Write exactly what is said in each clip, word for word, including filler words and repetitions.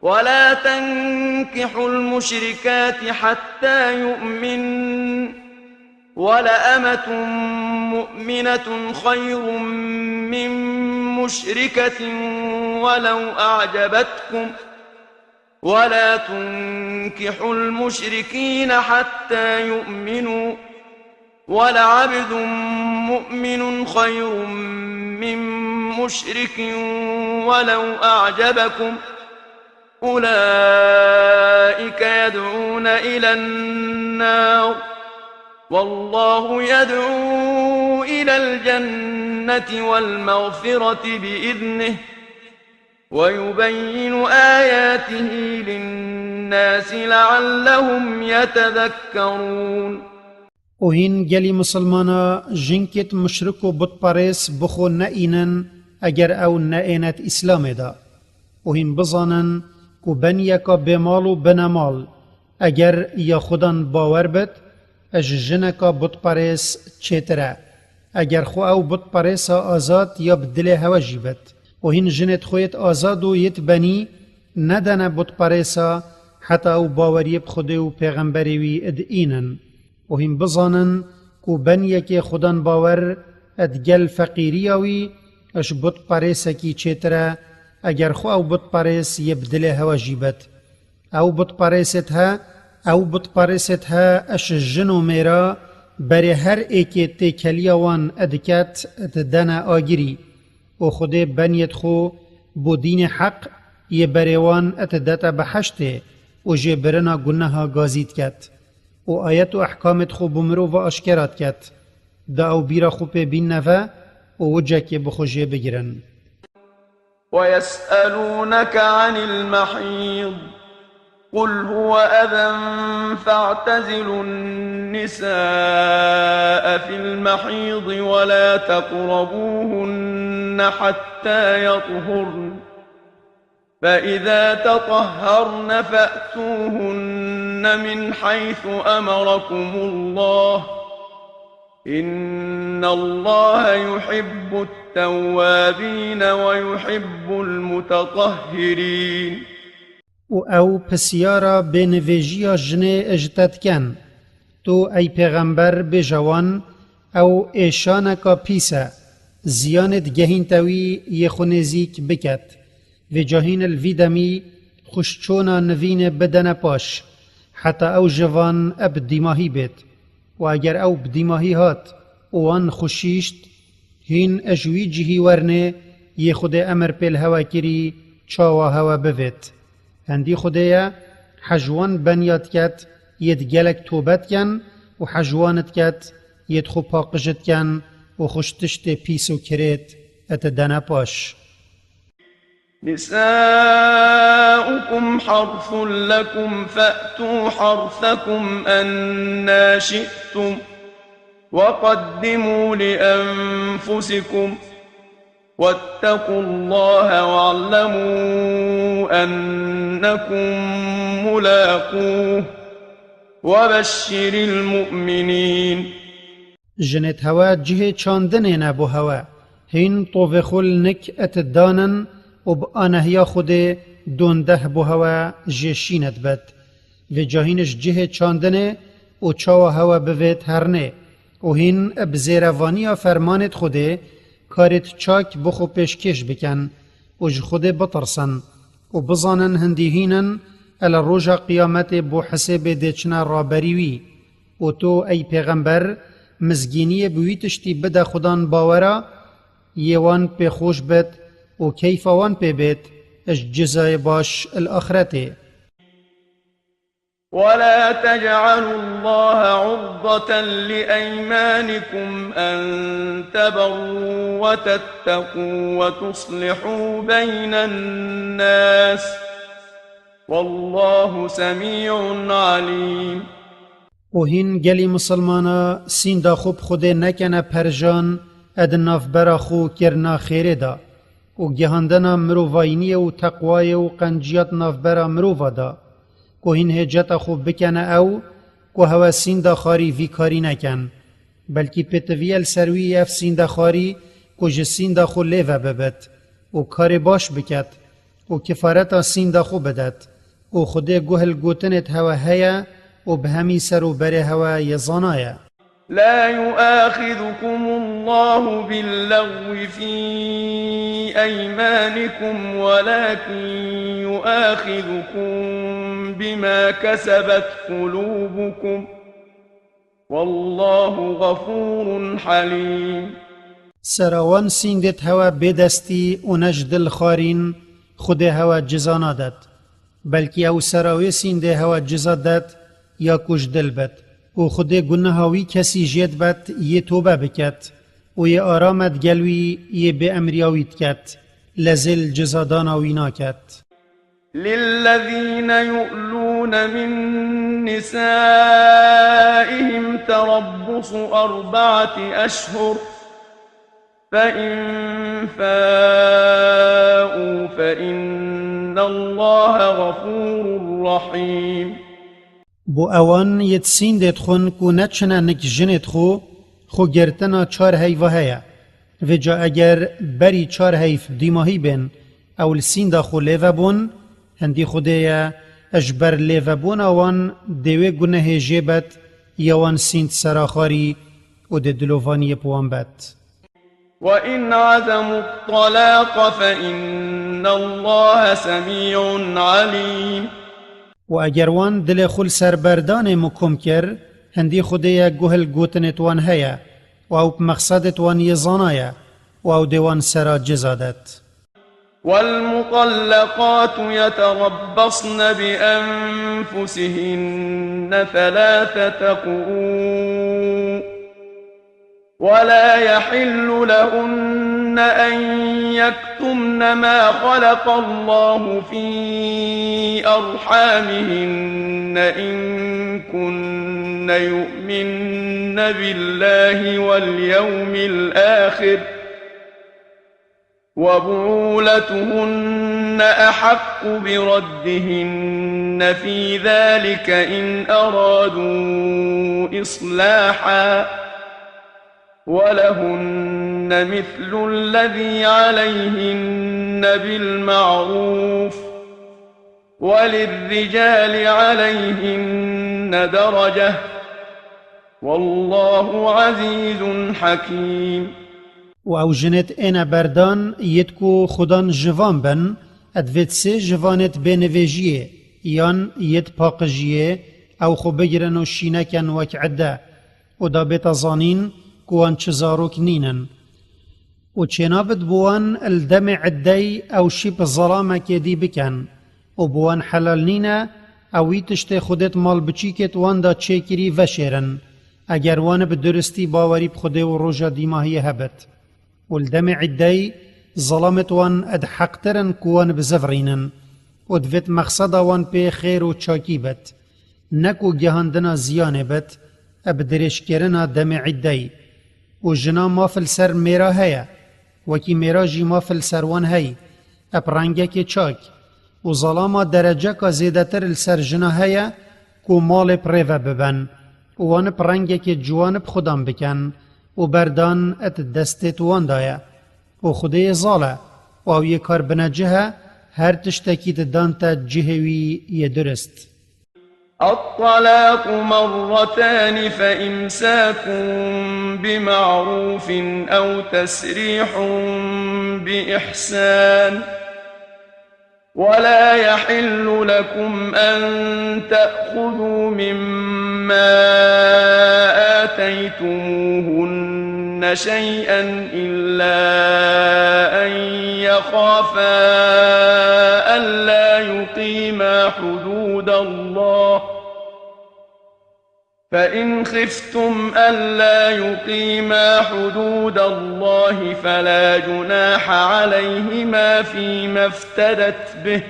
ولا تنكحوا المشركات حتى يؤمن، ولأمة مؤمنة خير من مشركة ولو أعجبتكم، ولا تنكحوا المشركين حتى يؤمنوا، ولعبد مؤمن خير من مشرك ولو أعجبكم، أولئك يدعون إلى النار، والله يدعو إلى الجنة والمغفرة بإذنه، ويبين آياته للناس لعلهم يتذكرون. û hîn gelî misilmana jinkêt muşrik û butperêz bi xwe neînin, eger ew neênet Îslamê de. Û hîn bizanin ku beniyeka bêmal û binemal, eger ya xudan bawer bit, ji jineka butperêz çêtir e. Eger xwe ew butperêsa azad ya bi dilê hewe jî bit. Û hîn jinêt xwe yêt azad û yêt benî nedene butperêsa heta ew baweriyê bi Xwedê û pêxemberê wî diînin. Û hîn bizanin ku beniyekê xudan bawer digel feqîriya wî ji butperêsekî çêtir e, eger xwe ew butperês yê bi dilê hewe jî bit. Ew butperêsêt he, ew butperêsêt he ji jin û mêra berê her êkê têkeliya wan diket didene agirî. Û Xwedê beniyêt xwe bo dînê heq yê berê wan didete biheştê û jê birina guneha gazî diket. Û ayet û ehkamêt xwe bo mirova aşkera diket. Da ew bîra xwe pê bînne ve û wicekê bi xwe jê bigirin. ويسألونك عن المحيض، قل هو أذى فاعتزلوا النساء في المحيض ولا تقربوهن حتى يطهرن، فإذا تطهرن فأتوهن من حيث أمركم الله، إن الله يحب التوابين ويحب المتطهرين. Û ew pisyara bênivêjiya jinê ji te dikin. Tu, ey pêxember, bêje wan, ew êşaneka pîs e, ziyanê digehînte wî yê xwe nêzîk biket. Vêca hîn li vî demî xwişçona nivînê bidene paş, heta ew ji van bi dîmahî bêt. Û eger ew bi dîmahî hat û wan xwe şîşt, hîn ji wî cihî wernê yê Xwedê emir pê li hewe kirî çawa hewe bivêt. Hindî Xwedê ye, hej wan benya diket, yêt gelek tobe dikin û hej wan diket, yêt xwe paqij dikin û xwe ji tiştê pîs û kirêt didene paş. نساؤكم حرث لكم فأتوا حرثكم أنى شئتم، وقدموا لأنفسكم، واتقوا الله واعلموا أنكم ملاقوه، وبشر المؤمنين. Jinêt hewe cihê çandinê ne bo hewe. Hîn tovê xwe li nik didanin û bi anehiya Xwedê dondeh bo hewe jê şînet bit. Vêca hîn ji cihê çandinê û çawa hewe bivêt hernê. Û hîn bi zêrevaniya fermanêt Xwedê karêt çak bo xwe pêşkêş bikin û ji Xwedê bitirsin û bizanin hindî hîn in li roja qiyametê bo hisêbê dê çine raberî wî. Û tu, ey pêxember, mizgîniyê bi wî tiştî bide xudan bawera, yê wan pê xweş bit û keyfa wan pê bêt ji cizayê baş li axretê. ولا تجعلوا الله عرضة لأيمانكم أن تبروا وتتقوا وتصلحوا بين الناس، والله سميع عليم. Û hîn gelî misilmana sînda xwe bi Xwedê nekene perjan, ed navbera xwe kirina xêrê de, û gihandina mirovayîniyê û teqwayê û qenciyat navbera mirova de, ku hîn hêceta xwe bikene ew, ku hewe sînda xwarî vî karî nekin. Belkî pêtivî ye li ser wî ev sînda xwarî, ku ji sînda xwe lê ve bibit û karê baş biket, û kifareta sînda xwe bidet. Û Xwedê guh li gotinêt hewe heye û bi hemî ser û berê hewe yê zana ye. لا يؤاخذكم الله باللغو في أيمانكم ولكن يؤاخذكم بما كسبت قلوبكم والله غفور حليم. Sera wan sîndêt hewe bêdestî û ne ji dil xarîn, Xwedê hewe ciza nadet. Belkî ew sera wê sîndê hewe ciza det ya ku ji dil bet. Û Xwedê guneha wî kesî jê dibet yê tobe biket û yê arame digel wî yê bê emriya wî diket. Lezê li cizadana wî naket. للذين يؤلون من نسائهم تربص أربعة أشهر فإن فاءوا فإن الله غفور رحيم. Bo ewan yê di sîndê dixwin ku neçine nik jinê dixwe, xwe girtina çar heyva heye. Vêca eger berî çar heyv dîmahî bên ew li sînda xwe lêvebûn, hindî Xwedê ye, ji ber lêvebûna wan dê wê gunehê jê bet, ya wan sînd seraxarî û dê dilovaniyê bi wan bet. وإن عزموا الطلاق فإن الله سميع عليم. Û eger wan dilê xwe li ser berdanê mukum kir, hindî Xwedê ye guh li gotinêt wan heye, û ew bi mexsedêt wan yê zana ye, û ew dê wan sera ciza det. والمطلقات يتربصن بأنفسهن ثلاثة قروء ولا يحل لهن أن يكتمن ما خلق الله في أرحامهن إن كن يؤمن بالله واليوم الآخر وبعولتهن أحق بردهن في ذلك إن أرادوا إصلاحا ولهن مثل الذي عليهن بالمعروف وللرجال عليهن درجة والله عزيز حكيم. Û ew jinêt êne berdan yêt ku xudan jivan bin, divêt sê jivanêt bê nivêjiyê, yan yêt paqijiyê, ew xwe bigirin û şînekin wek idde, û da bêta zanîn ku wan çi zarok nînin. Û çênabit bi wan li demê iddey ew şî bi zelamekê dî bikin, û bi wan helal nîne, ew wî tiştê xwedêt malbiçîkêt wan da çêkirî veşêrin, eger wan bi duristî bawerî bi Xwedê û roja dîmahiyê hebit. Û li demê îddey, zelamêt wan ed heqtir in ku wan bizivirînin, û divêt mexseda wan pê xêr û çakî bit, ne ku gihandina ziyanê bit, eb dirêjkirina demê îddey. Û jina maf li ser mêra heye, wekî mêra jî maf li ser wan heye, eb rengekê çak, û zelama dereceka zêdetir li ser jina heye ku malê bi rê ve bibin, û wan bi rengekê ciwan bi xudan bikin, û berdan di destê wan de ye. Û Xwedê yê zal e, û ew yê kar binecih e, her tiştekî didan te cihê wî yê durist. الطلاق مرتان فإمساك بمعروف أو تسريح بإحسان ولا يحل لكم أن تأخذوا مما آتيتموهن شيئا إلا أن يخافا ألا يقيما حدود الله فإن خفتم ألا يقيما حدود الله فلا جناح عليهما فيما افتدت به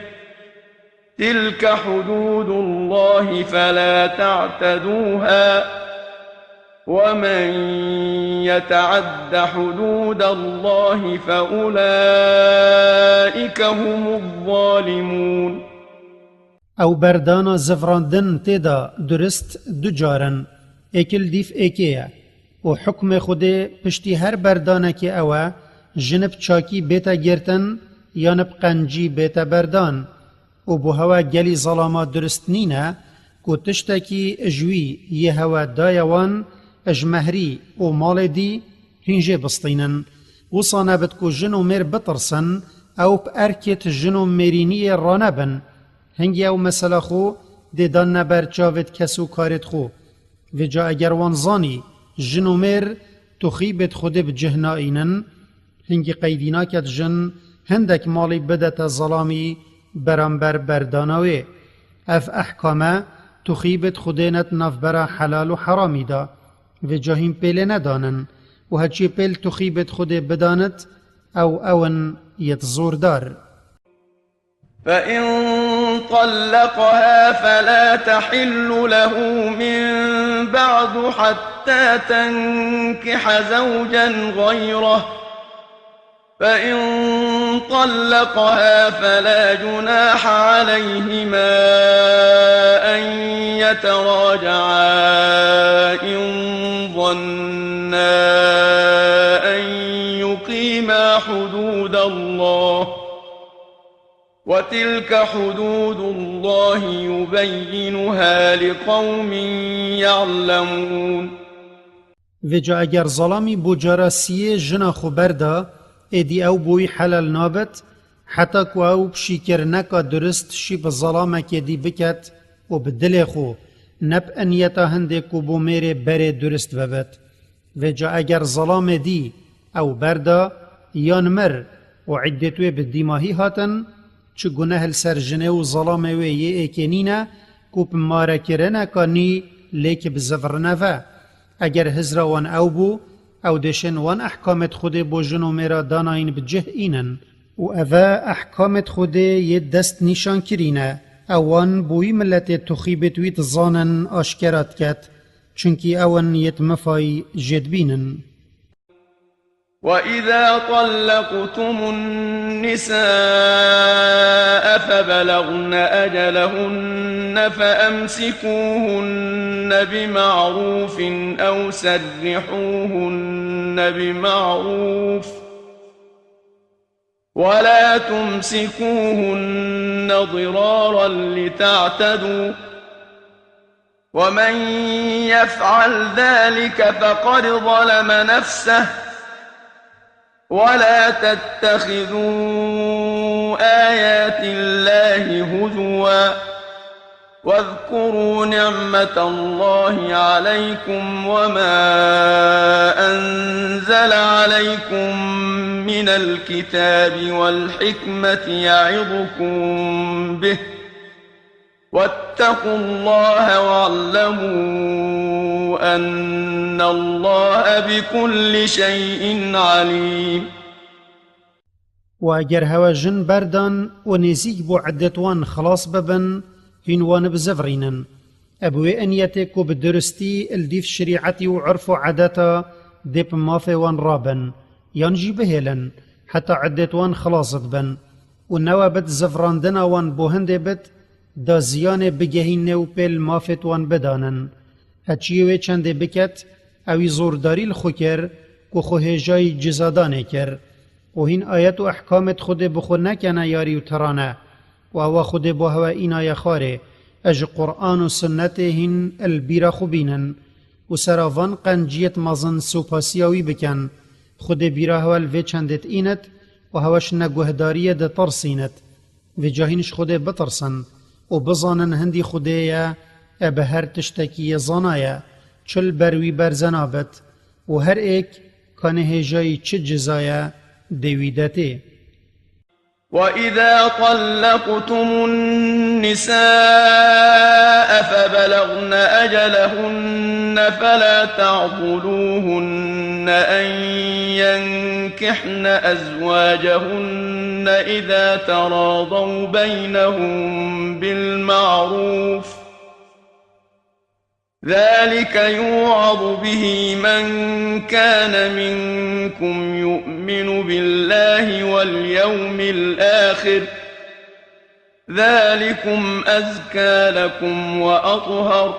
تلك حدود الله فلا تعتدوها ومن يتعد حدود الله فأولئك هم الظالمون. Ew berdana zivrandin tê de durist du car in, êk li dîf êkê ye. Û hukmê Xwedê piştî her berdanekê ew e, jin bi çakî bête girtin, yan bi qencî bête berdan. Û bo hewe gelî zelama durist nîne ku tiştekî ji wî yê hewe daye wan, ji mehrî û malê dî hîn jê bistînin. Wisa nebit ku jin û mêr bitirsin, ew bi erkêt jin û mêrîniyê ranebin. Hingî ew mesela xwe dê danine ber çavêt kes û karêt xwe. Vêca eger wan zanî, jin û mêr toxîbêt Xwedê bi cih naînin, hingî qeydî naket jin hindek malî bidete zelamî beramber berdana wê. Ev ehkame toxîbêt Xwedê net navbera helal û heramî de. Vêca hîn pêlê nedanin û heçiyê pêl toxîbêt Xwedê bidanit, ew ew in yêt zordar. فإن طلقها فلا تحل له من بعد حتى تنكح زوجا غيره، فإن طلقها فلا جناح عليهما أن يتراجعا إن ظنا أن يقيما حدود الله، وتلك حدود الله يبينها لقوم يعلمون. Vêca eger zelamî bo cara siyê jina xwe berda, êdî ew bo wî helal nabit, heta ku ew bi şîkirineka durist şî bi zelamekê dî biket û bi dilê xwe, ne bi niyeta hindê ku bo mêrê berê durist bibit. Vêca eger zelamê dî ew berda yan mir û îddêt wê bi dîmahî hatin, çi guneh li ser jinê û zelamê wê yê êkê nîne ku bi marekirineka nî lêk bizivirine ve. Eger hizra wan ew bû, ew dê şên wan ehkamêt Xwedê bo jin û mêra danayîn bi cih înin. Û eve ehkamêt Xwedê yê dest nîşan kirî ne, ew wan bo wî miletê toxîbêt wî dizanin aşkera diket, çunkî ew in yêt mifayî jê dibînin. وإذا طلقتم النساء فبلغن أجلهن فأمسكوهن بمعروف أو سرحوهن بمعروف، ولا تمسكوهن ضرارا لتعتدوا، ومن يفعل ذلك فقد ظلم نفسه، ولا تتخذوا آيات الله هزوا، واذكروا نعمة الله عليكم وما أنزل عليكم من الكتاب والحكمة يعظكم به، واتقوا الله واعلموا أن الله بكل شيء عليم. Û eger hewe jin berdan û nêzîk bû iddet wan xilas bibin, hîn wan bizivirînin. Ev wê niyetê ku bi duristî li dîv şerîetî û urf û edeta dê bi mafê wan rabin, yan jî bihêlin, heta iddet wan xilas dibin. Û newe bit zivirandina wan bo hindê bit, da ziyanê bigehînê û pêl mafêt wan bidanin. Heçiyê wê çendê biket, ewî zordarî li xwe kir ku xwe hêjayî cizadanê kir. Û hîn ayet û ehkamêt Xwedê bi xwe nekene yarî û tirane. Û ewa Xwedê bo hewe înaye xwarê, e ji Quran û Sunnetê hîn li bîra xwe bînin. Û sera van qenciyêt mezin sopasiya wî bikin. Xwedê bîra hewe li vê çendêt înit û heweş neguhdariyê ditirsînit. Vêca hîn ji Xwedê bitirsin û bizanin hindî Xwedê ye, e bi her tiştekî yê zana ye, çi li ber wî berze nabit û her êk kanê hêjayî çi ciza ye dê wî detê. وإذا طلقتم النساء فبلغن أجلهن فلا تعضلوهن أن ينكحن أزواجهن إذا تراضوا بينهم بالمعروف، ذلك يوعظ به من كان منكم يؤمن بالله واليوم الآخر، ذلكم أزكى لكم وأطهر،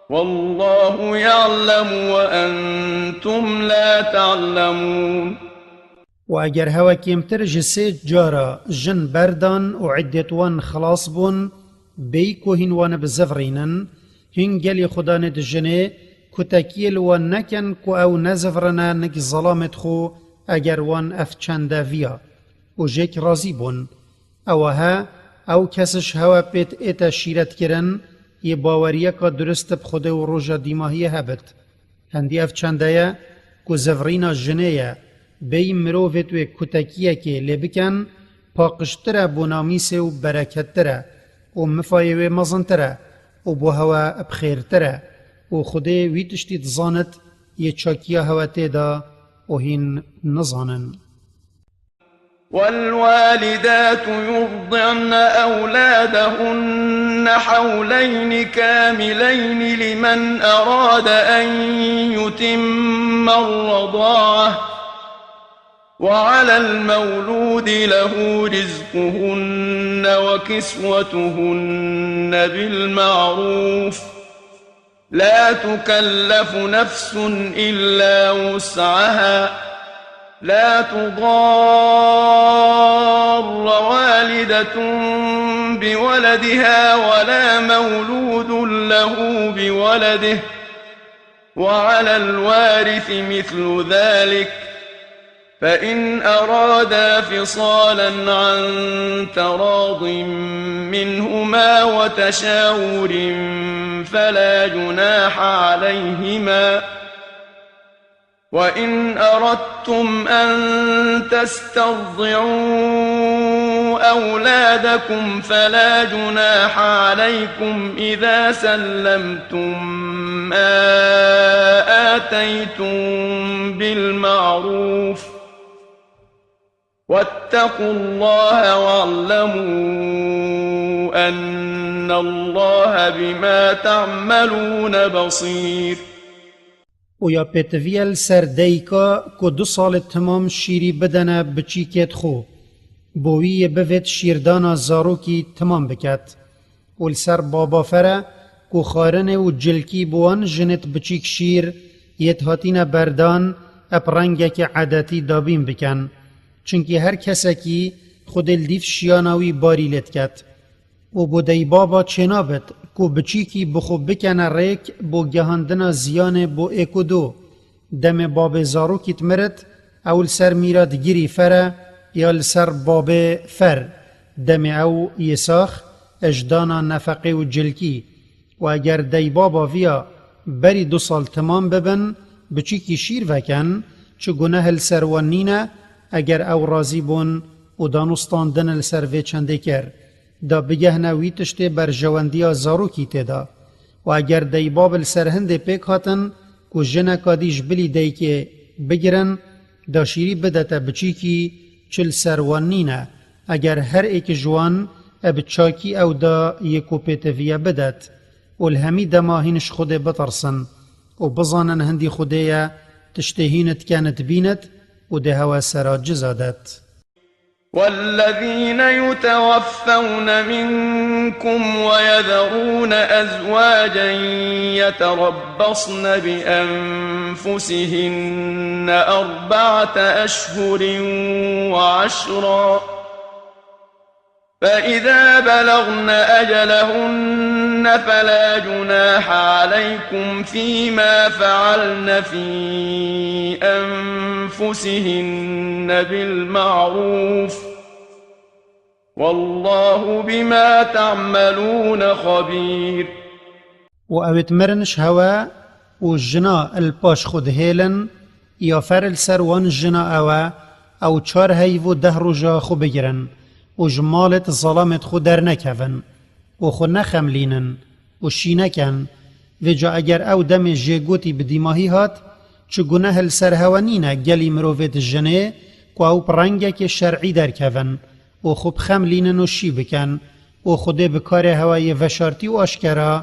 والله يعلم وأنتم لا تعلمون. Û eger hewe kêmtir ji sê cara jin berdan û îddêt wan xilas bûn, bêyî ku hîn wan bizivirînin, hîn gelî xudanêt jinê kutekiyê li wan nekin ku ew nezivirine nik zelamêt xwe, eger wan ev çende viya. Û jêk razî bûn. Ewa he, ew kes ji hewe pêt ête şîretkirin, yê baweriyeka durist bi Xwedê û roja dîmahiyê hebit. Hindî ev çende ye ku zivirîna jinê ye, bêyî mirovêt wê kutekiyekê lê bikin, paqijtir e bo namîsê û berekettir e û mifayê wê mezintir e û bo hewe bixêrtir e û Xwedê wî tiştî dizanit yê çakiya hewe tê de û hîn nizanin. والوالدات يرضعن أولادهن حولين كاملين لمن أراد أن يتم الرضاعة، وعلى المولود له رزقهن وكسوتهن بالمعروف، لا تكلف نفس إلا وسعها، لا تضار والدة بولدها ولا مولود له بولده، وعلى الوارث مثل ذلك، فإن أرادا فصالا عن تراض منهما وتشاور فلا جناح عليهما، وإن أردتم أن تسترضعوا أولادكم فلا جناح عليكم إذا سلمتم ما آتيتم بالمعروف، واتقوا الله واعلموا أن الله بما تعملون بصير. Û ya pêtivî ye li ser dayika ku du salê timam şîrî bidene biçîkêt xwe, bo wî yê bivêt şîrdana zarokî timam biket. Û li ser baba fer e ku xwarinê û cilkî bi wan jinêt biçîk şîr yêt hatîne berdan eb rengekê edetî dabîn bikin. Çimkî her kesekî Xwedê li dîv şiyana wî barî lê diket. Û bo deybaba çênabit ku biçîkî bi xwe bikene rêk bo gehandina ziyanê bo êk û du. Demê babê zarokî dimirit, ew li ser mîra digirî fer e ya li ser babê fer, demê ew yê sax ji dana nefeqê û cilkî. Û eger deybaba viya berî du sal timam bibin, biçîkî şîr veken, çi guneh li ser wan nîne, eger ew razî bûn û danûstandin li ser vê çendê kir, da bigehne wî tiştê berjewendiya zarokî tê de. Û eger deybab li ser hindê pêk hatin ku jineka dî ji bilî daykê bigirin, da şîrî bidete biçîkî, çi li ser wan nîne, eger her êk ji wan bi çakî ew da yê ku pêtiviye bidet. Û li hemî dema hîn ji Xwedê bitirsin û bizanin hindî Xwedê ye, tiştê hîn dikenit bînit û dê hewe sera ciza det. والذين يتوفون منكم ويذرون أزواجا يتربصن بأنفسهن أربعة أشهر وعشرا، فإذا بلغن أجلهن فلا جناح عليكم فيما فعلن في أنفسهن بالمعروف، والله بما تعملون خبير. Û ew ê mirin ji hewe û jina li paş xwe dihêlin, ya fer li ser wan jina ew e, ew çar heyv û deh roja xwe bigirin û ji malêt zelamêt xwe dernekevin û xwe nexemlînin û şî nekin. Vêca eger ew demê jê gotî bi dîmahî hat, çi guneh li ser hewe nîne gelî mirovêt jinê ku ew bi rengekê şer'î derkevin û xwe bixemlînin û şî bikin û Xwedê bi karê hewe yê veşartî û aşkera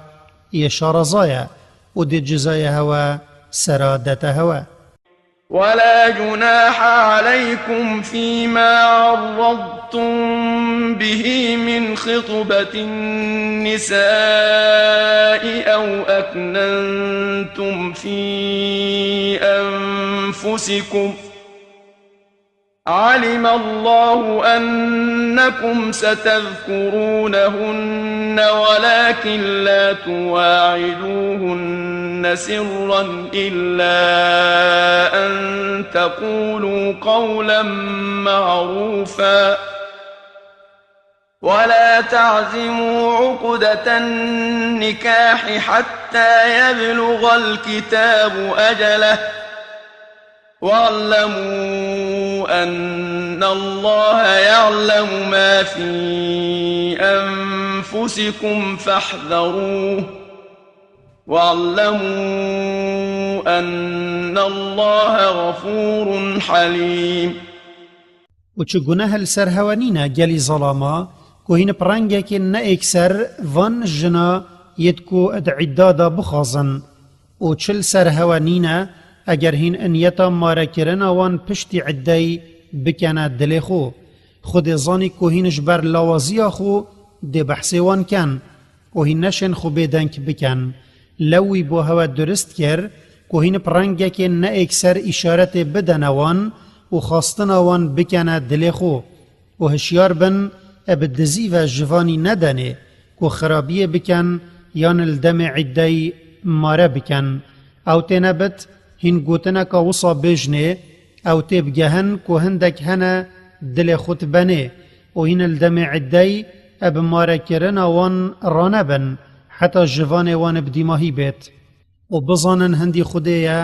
yê şareza ye û dê cizayê hewe sera dete hewe. ولا جناح عليكم فيما عرضتم به من خطبة النساء أو أكننتم في أنفسكم علم الله أنكم ستذكرونهن ولكن لا تواعدوهن سرا إلا أن تقولوا قولا معروفا ولا تعزموا عقدة النكاح حتى يبلغ الكتاب أجله واعلموا أن الله يعلم ما في أنفسكم فاحذروه واعلموا أن الله غفور حليم. û çi guneh li ser hewe nîne gelî zelama, ku hîn bi rengekê ne êkser van jina yêt ku di îdda de bixwazin. Û çi li ser hewe nîne, eger hîn niyeta marekirina wan piştî îddeyî bikene dilê xwe. Xwedê zanî ku hîn ji ber lawaziya xwe dê behsê wan ken û hîn neşên xwe bêdeng biken. Lewî bo hewe durist kir ku hîn bi rengekê ne êkser îşaretê bidene wan û xwastina wan bikene dilê xwe. Û hişyar bin, e bi dizî ve ji vanî nedenê ku xirabiyê bikin yan li demê îddeyî mare bikin. Ew têne bit, hîn gotineka wisa bêjinê, ew tê bigehin ku hindek hene dilê xwe dibenê û hîn li demê îddeyî e bi marekirina wan ranebin heta jivanê wan bi dîmahî bêt. û bizanin hindî Xwedê ye,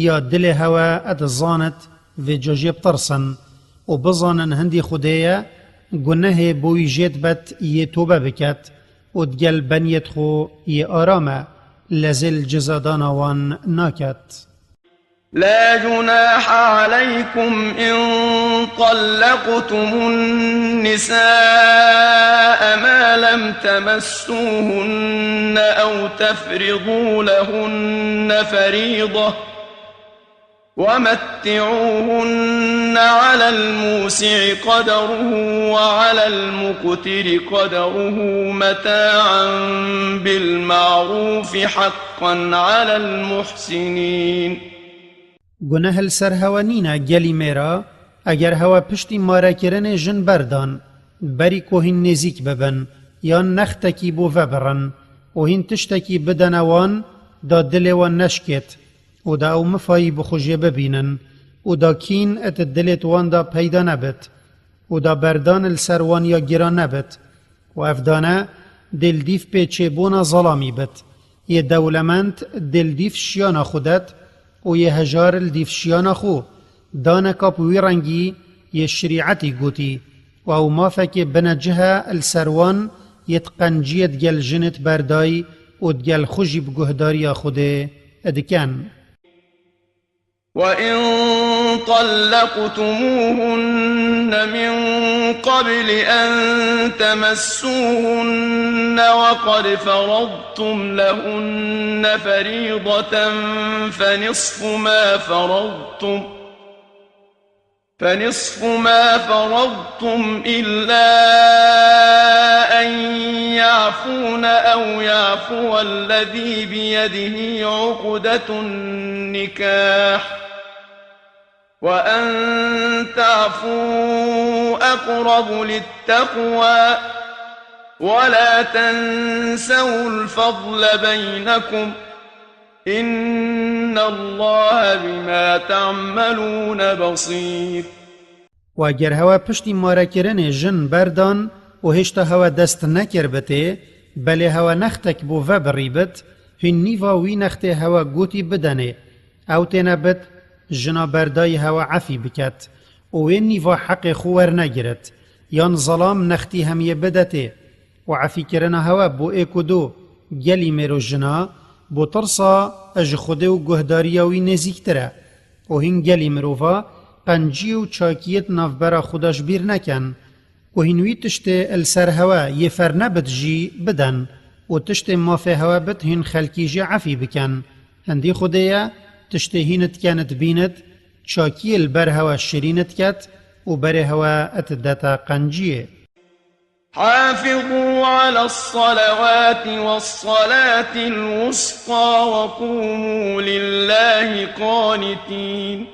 ya dilê hewe e dizanit, vê ca jê bitirsin. Û bizanin hindî Xwedê ye, gunehê bo wî jê dibet yê tobe biket û digel beniyêt xwe yê aram e, lezê li cezadana wan naket. لا جناح عليكم إن طلقتم النساء ما لم تمسوهن أو تفرضوا لهن فريضة ومتعوهن على الموسع قدره وعلى المقتر قدره متاعا بالمعروف حقا على المحسنين. Guneh li ser hewe nîne gelî mêra, eger hewe piştî marekirinê jin berdan, berî ku hîn nêzîk bibin, yan nextekî bo vebirin û hîn tiştekî bidene wan, da dilê wan neşkêt û da ew mifayî bi xwe jê bibînin û da kîn et dilêt wan da peyda nebit û da berdan li ser wan ya giran nebit. Û ev dane dê li dîv pê çêbûna zelamî bit. Yê dewlemend dê li dîv şiyana xwe det û yê hejar li dîv şiyana xwe. Daneka bi wî rengî yê şerîetî gotî û ew mafekê binecih e li ser wan yê di qenciyê digel jinê di berdayî û digel xwe jî bi guhdariya Xwedê diken. وإن طلقتموهن من قبل أن تمسوهن وقد فرضتم لهن فريضة فنصف ما فرضتم فنصف ما فرضتم إلا أن يعفون أو يعفو الذي بيده عقدة النكاح وأن تعفوا أقرب للتقوى ولا تنسوا الفضل بينكم إن الله بما تعملون بصير. Û eger hewe piştî marekirinê jin berdan û hêşta hewe dest nekir bitê, belê hewe nextek bo vebirî bit, hîn nîva wî nextê hewe gotî bidenê. Ew têne bit, jina berdayî hewe efî biket û wê nîva heqê xwe wernegirit, yan zelam nextî hemiyê bidetê. Û efîkirina hewe bo êk û do gelî mêro jina, bo tirsa ji Xwedê û guhdariya wî nêzîktir e. Û hîn gelî mirova qenciyê û çakiyê di navbera xwe de ji bîr neken. Û hîn wî tiştê li ser hewe yê fernebit jî biden. Û tiştê mafê hewe bit hîn xelkî jê efî biken. Hindî Xwedê ye, tiştê hîn dikenit bînit, çakiyê li ber hewe şirîn diket û berê hewe didete qenciyê. حافظوا على الصلوات والصلاة الوسطى وقوموا لله قانتين.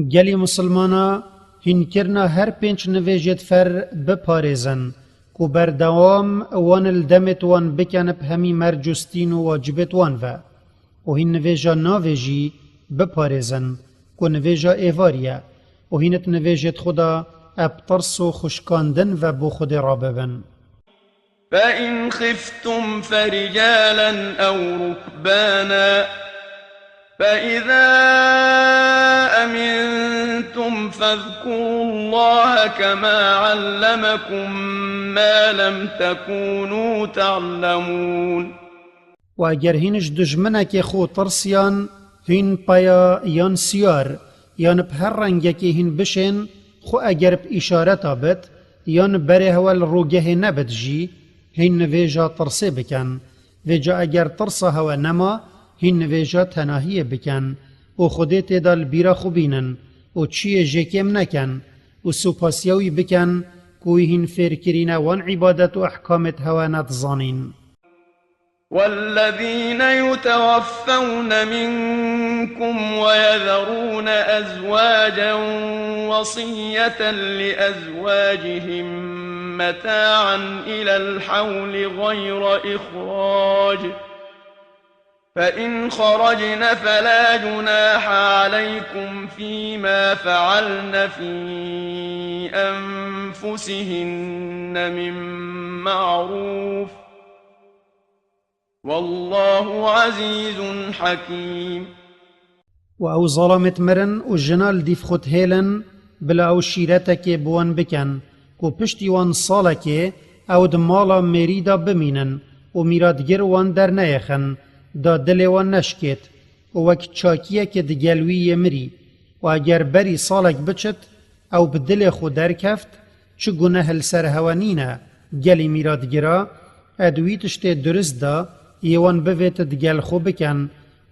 Gelî misilmana, Hîn kirina her pênc nivêjêd fer biparêzin, ku berdewam wan li demêd wan bikenib hemî merc û stîn û wacibêd wan ve. Û hîn nivêja navê jî biparêzin, ku nivêja êvarî ye. Û hîn di nivêjêd xwe de eb tirs û xuşkandin ve bo Xwedê rabibin. فإن خفتم فرجالا أو ركبانا فإذا أمنتم فاذكروا الله كما علمكم ما لم تكونوا تعلمون. Û eger hîn ji dijminekê xwe tirsiyan, hîn peya yan siyar, yan bi her rengekê hîn bişên, xwe eger bi îşareta bit, yan berê hewe li rûgehê nebit jî, hîn nivêja tirsê bikin. Vêca eger tirsa hewe nema, hîn nivêja tenahiyê bikin û Xwedê tê de li bîra xwe bînin û çiyê jêkêm nekin û supasiya wî bikin ku wî hîn fêr kirîne wan îbadet û ehkamêd hewe nedizanîn. والذين يتوفون منكم ويذرون أزواجا وصية لأزواجهم متاعا إلى الحول غير إخراج، فإن خرجن فلا جناح عليكم فيما فعلن في أنفسهن من معروف، والله عزيز حكيم. Û ew zalamêd mirin û jina li dîv xwe dihêlin, bila ew şîretekê bi wan bikin, ku piştî wan salekê ew di mala mêrî de bimînin û mîratgir wan derneyêxin, da dilê wan neşikêt û wek çakiyekê digel wî yê mirî. Û eger berî salek biçit, ew bi dilê xwe derkeft, çi guneh li ser hewe nîne, gelî mîratgira, ed wî tiştê durist da, yê wan bivêt digel xwe bikin,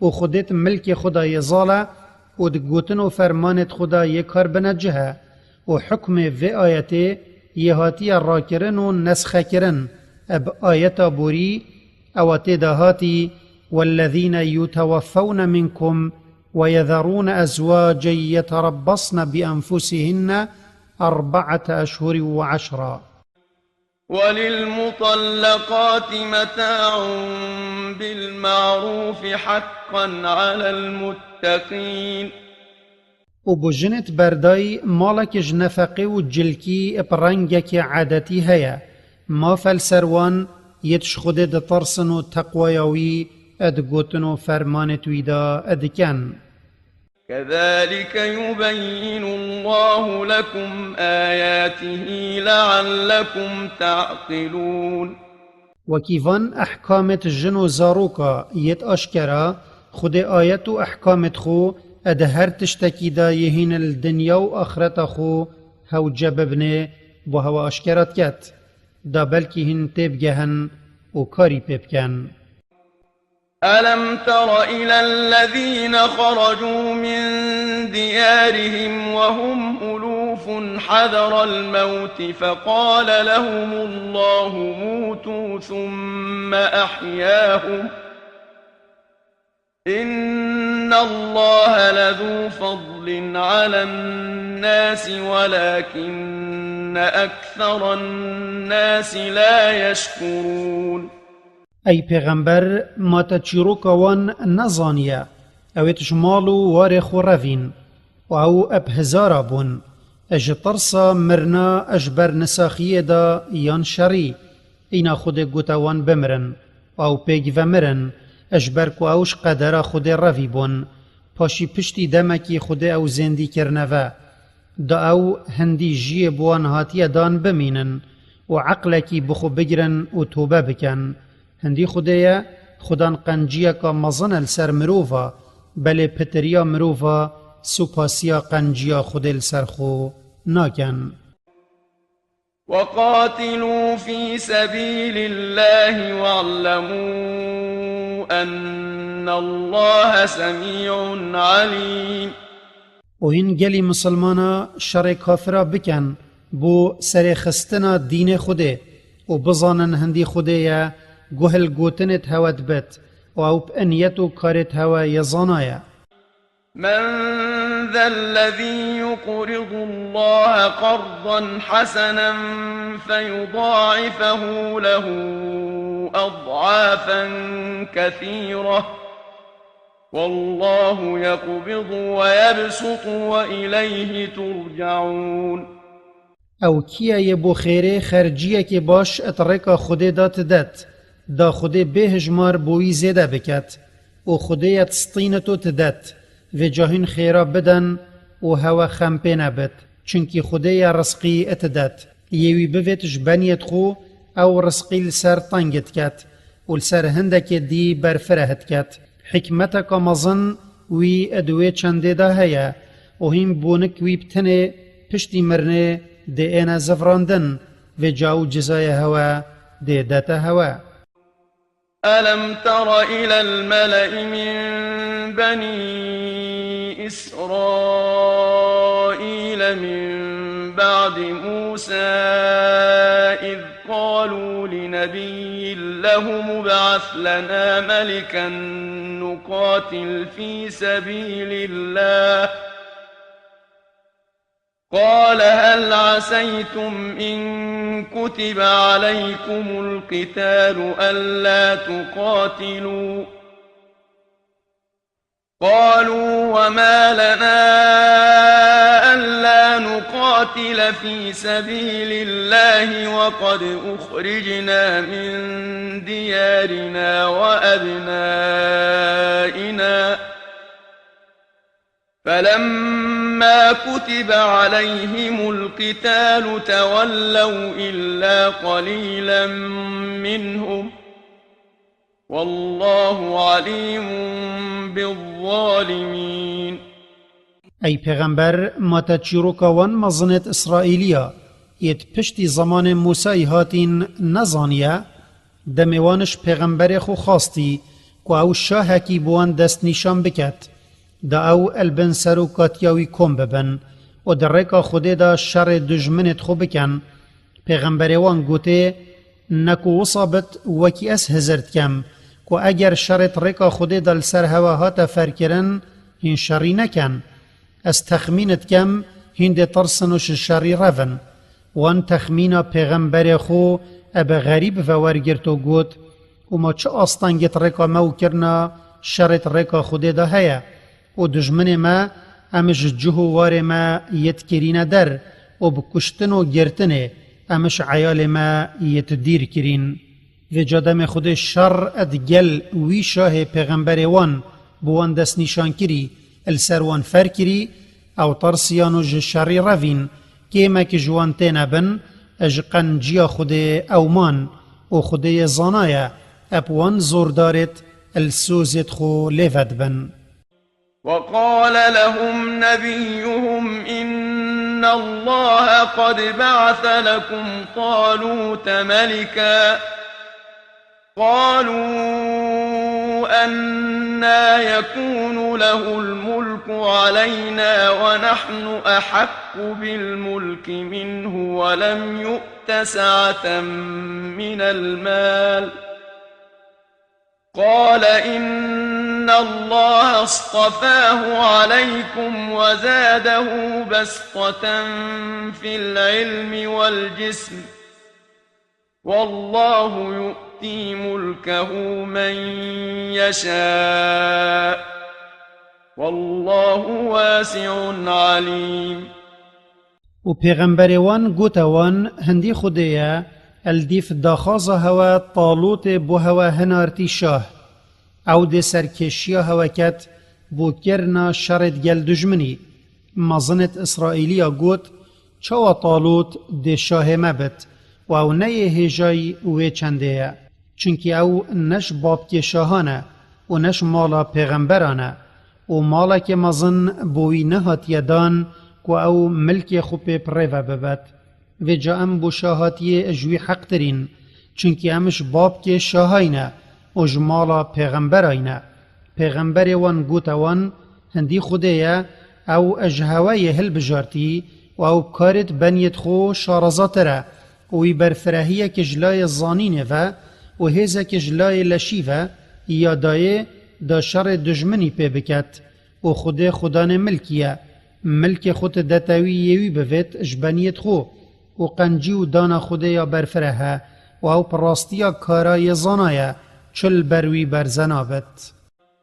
û Xwedêt milkê xwe da yê zale, û di gotin û fermanêt xwe da yê kar bine cih e, û hukmê vê ayetê yê hatiye rakirin û nesxekirin, e bi ayeta borî, ewa tê de hatî, والذين يتوفون منكم ويذرون أزواجا يتربصن بأنفسهن أربعة أشهر وعشرا. وللمطلقات متاع بالمعروف حقا على المتقين. Û bo jinêd berdayî malekê ji nefeqê û cilkî bi rengekê edetî heye, mafe li ser wan yêd ji Xwedê ditirsin û teqwaya wî di gotin û fermanêd wî de dikin. كذلك يبين الله لكم آياته لعلكم تعقلون. Wekî van ehkamêd jin û zaroka yêd aşkera, Xwedê ayet û ehkamêd xwe di her tiştekî de yê hîn li dinya û axireta xwe hewce bibinê, bo hewe aşkera diket, da belkî hîn têbigehin û karî pê bikin. ألم تر إلى الذين خرجوا من ديارهم وهم ألوف حذر الموت فقال لهم الله موتوا ثم أحياهم، إن الله لذو فضل على الناس ولكن أكثر الناس لا يشكرون. Ey pêxember, ma te çîroka wan nezaniye? Ew êd ji mal û warê xwe revîn û ew eb hizara bûn. Ji tirsa mirina ji ber nisaxiyê de yan şerî, îna Xwedê gote wan bimirin û ew pêk ve mirin, ji ber ku ew ji qedera Xwedê revî bûn. Paşî piştî demekî Xwedê ew zêndî kirine ve. Da ew hindî jiyê bi wan hatiye dan bimînin û eqlekî bi xwe bigirin û tobe bikin. Hindî Xwedê ye, Xudan qenciyeka mezin e li ser mirova, belê pitiriya mirova supasiya qenciya Xwedê li ser xwe nakin. وقاتلوا في سبيل الله واعلموا أن الله سميع عليم. Û hîn gelî misilmana şerê kafira bikin bo serêxistina dînê Xwedê û bizanin hindî Xwedê ye, guh li gotinêd hewe dibit û ew bi niyet û karêd hewe yê zana ye. من ذا الذي يقرض الله قرضا حسنا فيضاعفه له أضعافا كثيرة والله يقبض ويبسط وإليه ترجعون. Ew kî ye yê bo xêrê xerciyekê baş di rêka Xwedê de tidet, da Xwedê bêhijmar bo wî zêde biket û Xwedê ye distînit û tidet, vêca hîn xêra biden û hewe xem pê nebit. Çimkî Xwedê ye rizqî tidet. Yê wî bivêt ji beniyêt xwe, ew rizqî li ser teng diket û li ser hindekê dî berfireh diket. Hikmeteka mezin wî di wê çendê de heye û hîn bonik wî bi tenê piştî mirinê dê êne zivrandin, vêca ew cizayê hewe dê dete hewe. ألم تر إلى الملأ من بني إسرائيل من بعد موسى إذ قالوا لنبي لهم ابعث لنا ملكا نقاتل في سبيل الله قال هل عسيتم إن كتب عليكم القتال ألا تقاتلوا قالوا وما لنا ألا نقاتل في سبيل الله وقد أخرجنا من ديارنا وأبنائنا فلما كتب عليهم القتال تولوا إلا قليلا منهم والله عليم بالظالمين. Ey pêxember, ma te çîroka wan mezinêt Îsraîliya yêt piştî zemanê Mûsayî hatîn nezaniye? Demê wan ji pêxemberê xwe xwastî ku ew şahekî bi wan destnîşan biket, da ew el bin serokatiya wî kom bibin û di rêka Xwedê de şerê dijminêt xwe bikin. Pêxemberê wan gotê, ne ku wisa bit wekî ez hizir dikem, ku eger şerêt rêka Xwedê de li ser hewe hate ferkirin, hîn şerî nekin. Ez texmîn dikem, hîn dê tirsin û ji şerî revin. Wan texmîna pêxemberê xwe ebe xerîb ve wergirt û got, Hûma çi astengêt rêka me û kirina şerêt rêka Xwedê de heye? Û dijminê me, em ji cih û warê me yêt kirîne der û bi kuştin û girtinê em ji eyalê me yêt dîr kirîn. Vêca demê Xwedê şer ed gel wî şahê pêxemberê wan bi wan destnîşan kirî, li ser wan fer kirî, ew tersiyan û ji şerî revîn, kêmek ji wan têne bin, ji qenciya Xwedê ew man, û Xwedê yê zana ye, eb wan zordarêt li sozêt xwe lê vedibin. وقال لهم نبيهم إن الله قد بعث لكم طالوت ملكا قالوا أنى يكون له الملك علينا ونحن أحق بالملك منه ولم يؤت سعة من المال قال إن الله اصطفاه عليكم وزاده بسطة في العلم والجسم والله يؤتي ملكه من يشاء والله واسع عليم. Û pêxemberê wan gote wan, Hindî Xwedê ye, el dîf daxwaza hewe Talûtê bo hewe hinartî şah. Ew dê serkêşiya hewe ket bo kirina şerê digel dijminî. Mezinêt Îsraîliya got, Çawa Talût dê şahê me bit û ew ne yê hêjayî wê çendê ye? Çimkî ew ne ji babkê şahan e û ne ji mala pêxemberan e û malekê mezin bo wî nehatiye dan ku ew milkê xwe pê bi rê ve bibet. Vêca em bo şahatiyê ji wî heqtir în, çimkî em ji babkê şahayî ne û ji mala pêxemberayî ne. Pêxemberê wan gote wan, Hindî Xwedê ye, ew ji hewe yê hilbijartî û ew bi karêt beniyêt xwe şarezatir e û wî berfirehiyekê ji layê zanînê ve û hêzekê ji layê leşî ve ya dayê da şerê dijminî pê biket û Xwedê Xudanê milkî ye. Milkê xwe ti detewî yê wî bivêt ji beniyêt xwe û qencî û dana Xwedê ya berfireh e û ew bi rastiya kara yê zana ye, çi li ber wî berze nabit.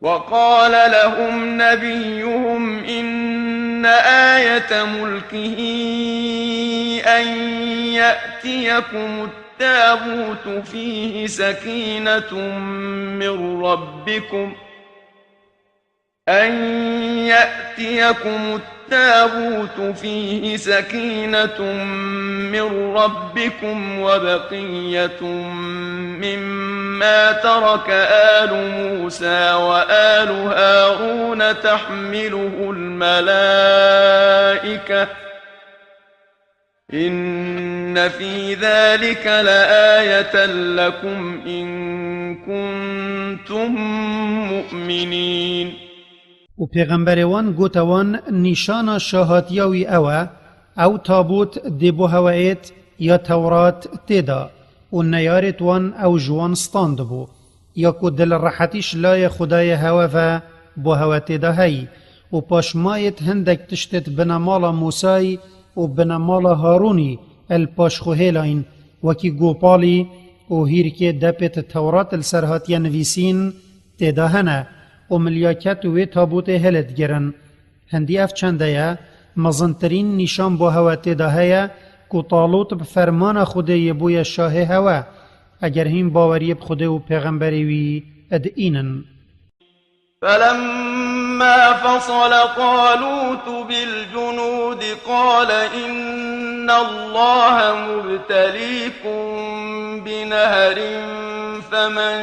وقال لهم نبيهم إن آية ملكه أن يأتيكم التابوت فيه سكينة من ربكم أن يأتيكم التابوت فيه سكينة من ربكم وبقية مما ترك آل موسى وآل هارون تحمله الملائكة إن في ذلك لآية لكم إن كنتم مؤمنين. û pêxemberê wan gote wan, nîşana şahatiya wî ew e, ew tabût dê bo hewe êt ya Tewrat tê de û neyarêt wan ew ji wan standibû, ya ku dil rehetî ji layê Xwedayê hewe ve bo hewe tê de heyî û paşmayêt hindek tiştêt binemala Mûsayî û binemala Harûnî el paş xwe hêlayîn, wekî gopalî û hîrkê depêt Tewrat li ser hatiye nivîsîn tê de hene û milyaket wê tabûtê hilê digirin. Hindî ev çende ye, mezintirîn nîşan bo hewe tê de heye ku Talût bi fermana Xwedê yê bûye şahê hewe, eger hîn baweriyê bi Xwedê û pêxemberê wî diînin. فلما فصل طالوت بالجنود قال إن الله مبتليكم بنهر فمن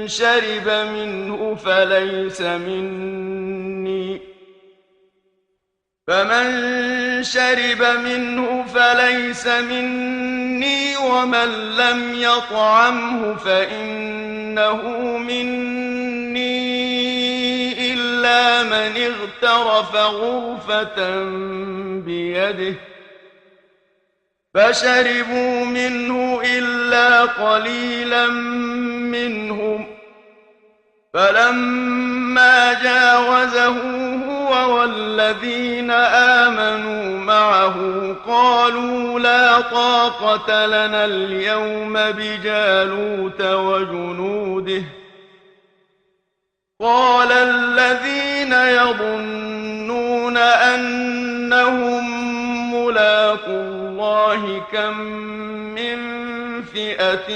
شرب منه فليس مني فمن شرب منه فليس مني ومن لم يطعمه فإنه مني إلا من اغترف غرفة بيده فشربوا منه إلا قليلا منهم فلما جاوزه هو والذين آمنوا معه قالوا لا طاقة لنا اليوم بجالوت وجنوده قال الذين يظنون أنهم ملاقو الله كم من فئة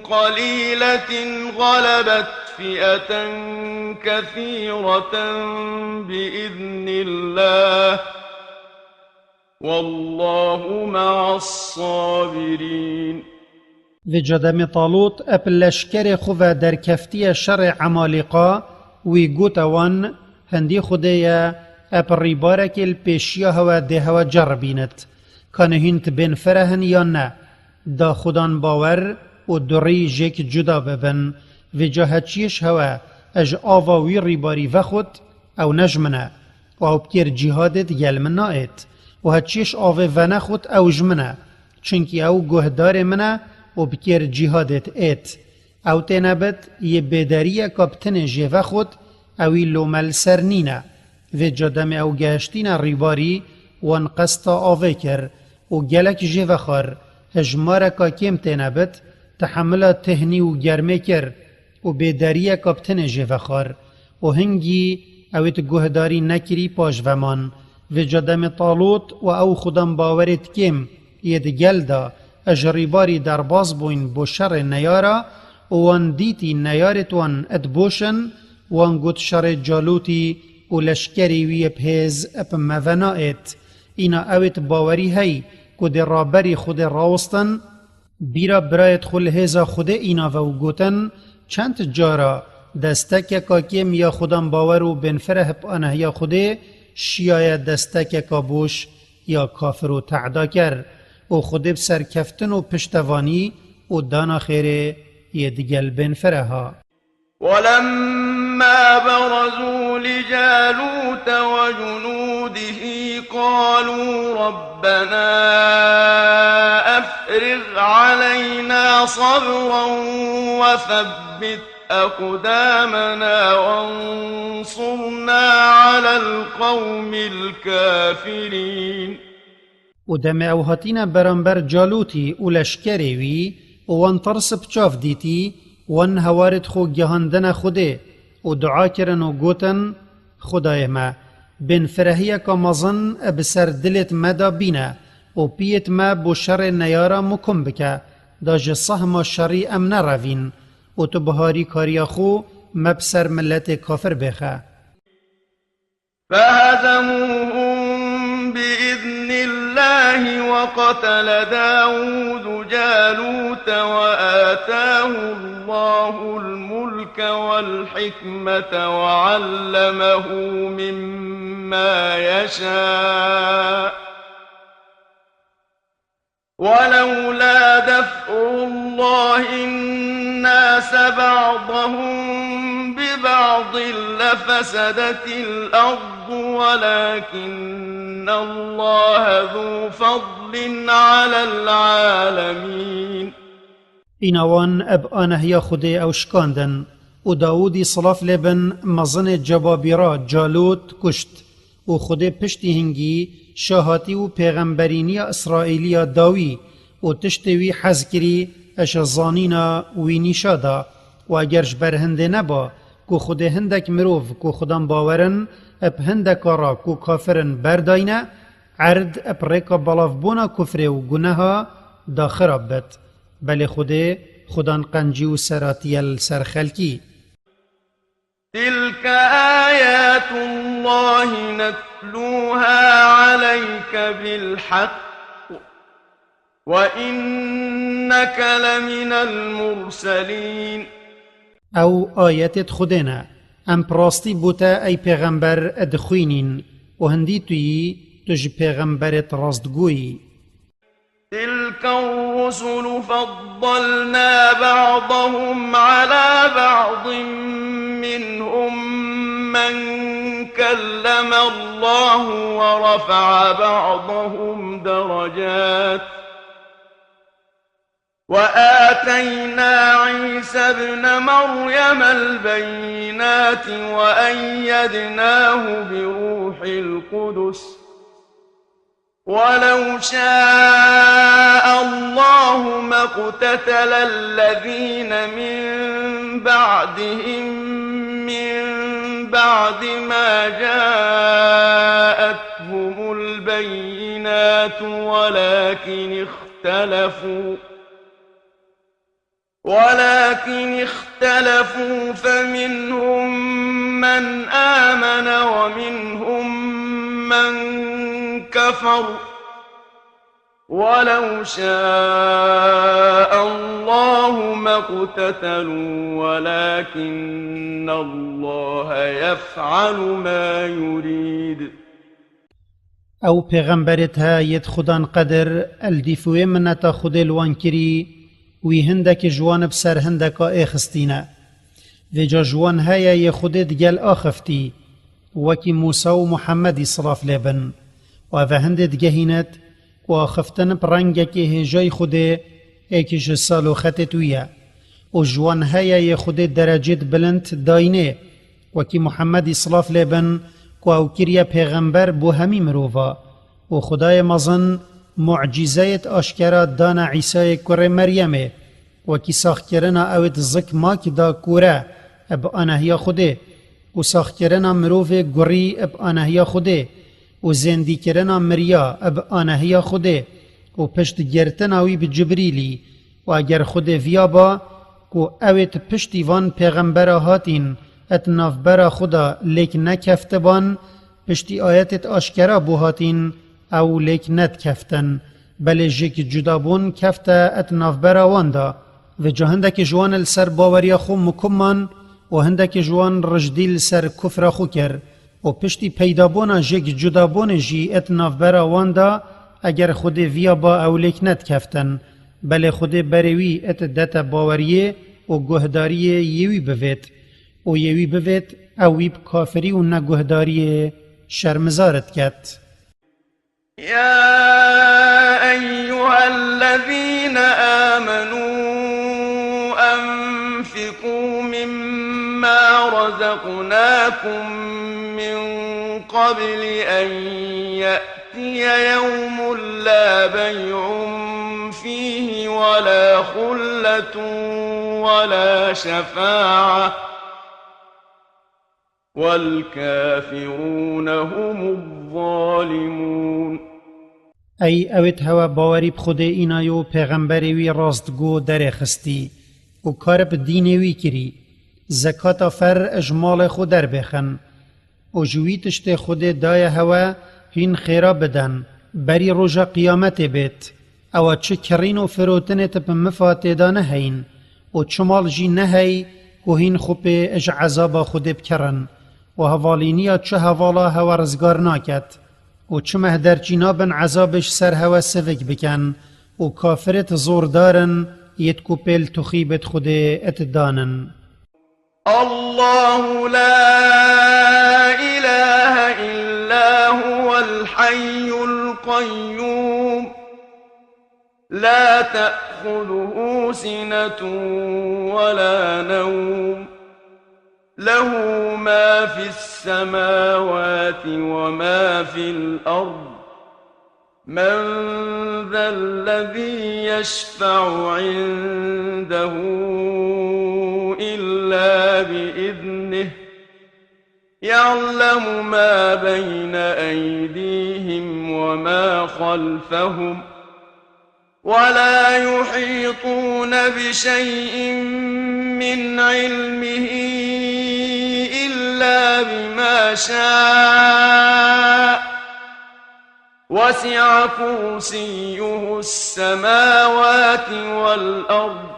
قليلة غلبت فئة كثيرة بإذن الله والله مع الصابرين. Vêca demê Talût ep leşkerê xwe ve derkeftiye şerê Emalîqa, wî gote wan, hindî Xwedê ye, ep rîbarekê li pêşiya hewe dê hewe ceribînit. Kanê hîn ti bên fereh in yan ne? Da Xudan bawer û durî jêk cuda bibin. Vêca heçiyê ji hewe e ji ava wî rîbarî vexwit, ew ne ji min e. Û ew bi kêr cîhadê digel min naêt. Û heçiyê ji avê venexwit, ew ji min e. Çunkî ew guhdarê min e û bi kêr cîhadê diêt. Ew têne bit, yê bêderiyeka bi tinê jê vexwit, ewî lome li ser nîne. Vêca demê ew gehiştîne rîbarî, wan qesta avê kir û gelek jê vexwar, hejmareka kêm têne bit, tehemila tihnî û germê kir û bêderiyeka bi tinê jê vexwar û hingî ew ê di guhdarî nekirî paş ve man. Vêca demê Talût û ew xudan bawerê di kêm yê di gel de ji rîbarî derbas bûyn bo şerê neyara û wan dîtî neyarêt wan id boşin, wan got şerê Calûtî û leşkerî wî yê bi hêz bi me ve naêt. Îna ewêt bawerî hey ku dê raberî Xwedê rawestin, bîra birayêt xwe li hêza Xwedê îna ve û gotin, çend cara destekeka kêm ya xudan bawer û bênfireh bi anehiya Xwedê şiyaye destekeka boş ya kafir û tehdaker û Xwedê bi serkeftin û piştevanî û dana xêrê yê digel bênfireha. ولما برزوا لجالوت وجنوده قالوا ربنا أفرغ علينا صبرا وثبت أقدامنا وانصرنا على القوم الكافرين. Û demê ew hatîne beramber Calûtî û leşkerê wî û wan tirs bi çav dîtî, wan hewarêd xwe gihandine Xwedê û dua kirin û gotin, Xwedayê me, bênfirehiyeka mezin bi ser dilêd me de bîne û piyêd me bo şerê neyara mukim bike, da ji sehma şerî em nerevîn û tu bi harîkariya xwe me bi ser miletê kafir bêxe. فهزموهم بإذن الله وقتل داود جالوت وآتاه الله الملك والحكمة وعلمه مما يشاء ولولا دفع الله الناس بعضهم ببعض لفسدت الأرض ولكن الله ذو فضل على العالمين. Îna wan eb anehiya Xwedê ew şikandin û Dawûdî silav lê bin mezinê cebabîra Calût kuşt. Û Xwedê piştî hingî şahatî û pêxemberîniya Îsraîliya dawî û tiştê wî hez kirî, ji zanîna wî nîşa da. Û eger ji ber hindê neba ku Xwedê hindek mirov ku Xudan bawer in, bi hindeka ra ku kafir in berdayne, erd bi rêka belavbûna kufrê û guneha da xirab bit. Belê Xwedê Xudan qencî û seratiye li ser xelkî. تلك آيات الله نتلوها عليك بالحق وإنك لمن المرسلين. Ew ayetêd Xwedê ne. Em bi rastî bo te ey pêxember dixwînîn û hindî tu yî, tu ji pêxemberêd rastgoyî. تلك الرسل فضلنا بعضهم على بعض منهم من كلم الله ورفع بعضهم درجات وآتينا عيسى ابن مريم البينات وأيدناه بروح القدس ولو شاء الله ما اقتتل الذين من بعدهم من بعد ما جاءتهم البينات ولكن اختلفوا ولكن اختلفوا فمنهم من آمن ومنهم من كفر ولو شاء الله ما اقتتلوا ولكن الله يفعل ما يريد. Ew pêxemberêd he yêd Xudan qedir, el dîf wê mineta Xwedê li wan kirî, wî hindekê ji wan bi ser hindeka êxistîne. Vêca ji wan heye yê Xwedê digel axiftî, wekî Mûsa û Muhemmedî silav lê bin. Û ev e hindê digehînit ku axiftin bi rengekê hêjayî Xwedê, êkî ji sal û xetêd wî ye. Û ji wan heye yê Xwedê derecêd bilind dayînê, wekî Muhemmedî silav lê bin, ku ew kiriye pêxember bo hemî mirova. Û Xwedayê mezin mucîzeyêd aşkera dane Îsayê kurê Meryemê, wekî saxkirina ewêd zik mak da kûre bi anehiya Xwedê, û saxkirina mirovê gurî bi anehiya Xwedê, û zêndîkirina miriya bi anehiya Xwedê, û pişt girtina wî bi Cibrîlî, û eger Xwedê viya ba, ku ewêd piştî van pêxembera hatîn, et navbera xwe de lêk nekeftiban, piştî ayetêd aşkera bo hatîn, ew lêk nedikeftin. Belê jêk cudabûn kefte et navbera wan de. Vêca hindekê ji wan li ser baweriya xwe mukim man û hindekê ji wan rijdî li ser kufra xwe kir. Û piştî peydabûna jêk cudabûnê jî et navbera wan de, eger Xwedê viya ba ew lêk nedikeftin. Belê Xwedê berê wî et dete baweriyê û guhdariyê yê wî bivêt. Û yê wî bivêt, ew wî bi kafirî û neguhdariyê şermizar diket. يا أيها الذين آمنوا أنفقوا مما رزقناكم من قبل أن يأتي يوم لا بيع فيه ولا خلة ولا شفاعة، والكافرون هم الظالمون. Ey ewêt hewe bawerî bi Xwedê înayo pêxemberê wî rastgo derêxistî û kar bi dînê wî kirî, zekata fer ji malê xwe derbêxin û ji wî tiştê Xwedê daye hewe hîn xêra bidin, berî roja qiyametê bêt. Ewa çi kirîn û firotinê ti bi mifa têda neheyîn û çi mal jî nehey ku hîn xwe pê ji ezaba Xwedê bikirin û hevalîniya çi hevala hewe rizgar naket û çi meh derçî nabin ezabê ji ser hewe sivik bikin û kafirêt zordar in yêt ku pêl tuxîbêt Xwedê et danin. الله لا إله إلا هو الحي القيوم، لا تأخذه سنة ولا نوم، له ما في السماوات وما في الأرض، من ذا الذي يشفع عنده إلا بإذنه، يعلم ما بين أيديهم وما خلفهم، ولا يحيطون بشيء من علمه إلا بما شاء، وسع كرسيه السماوات والأرض،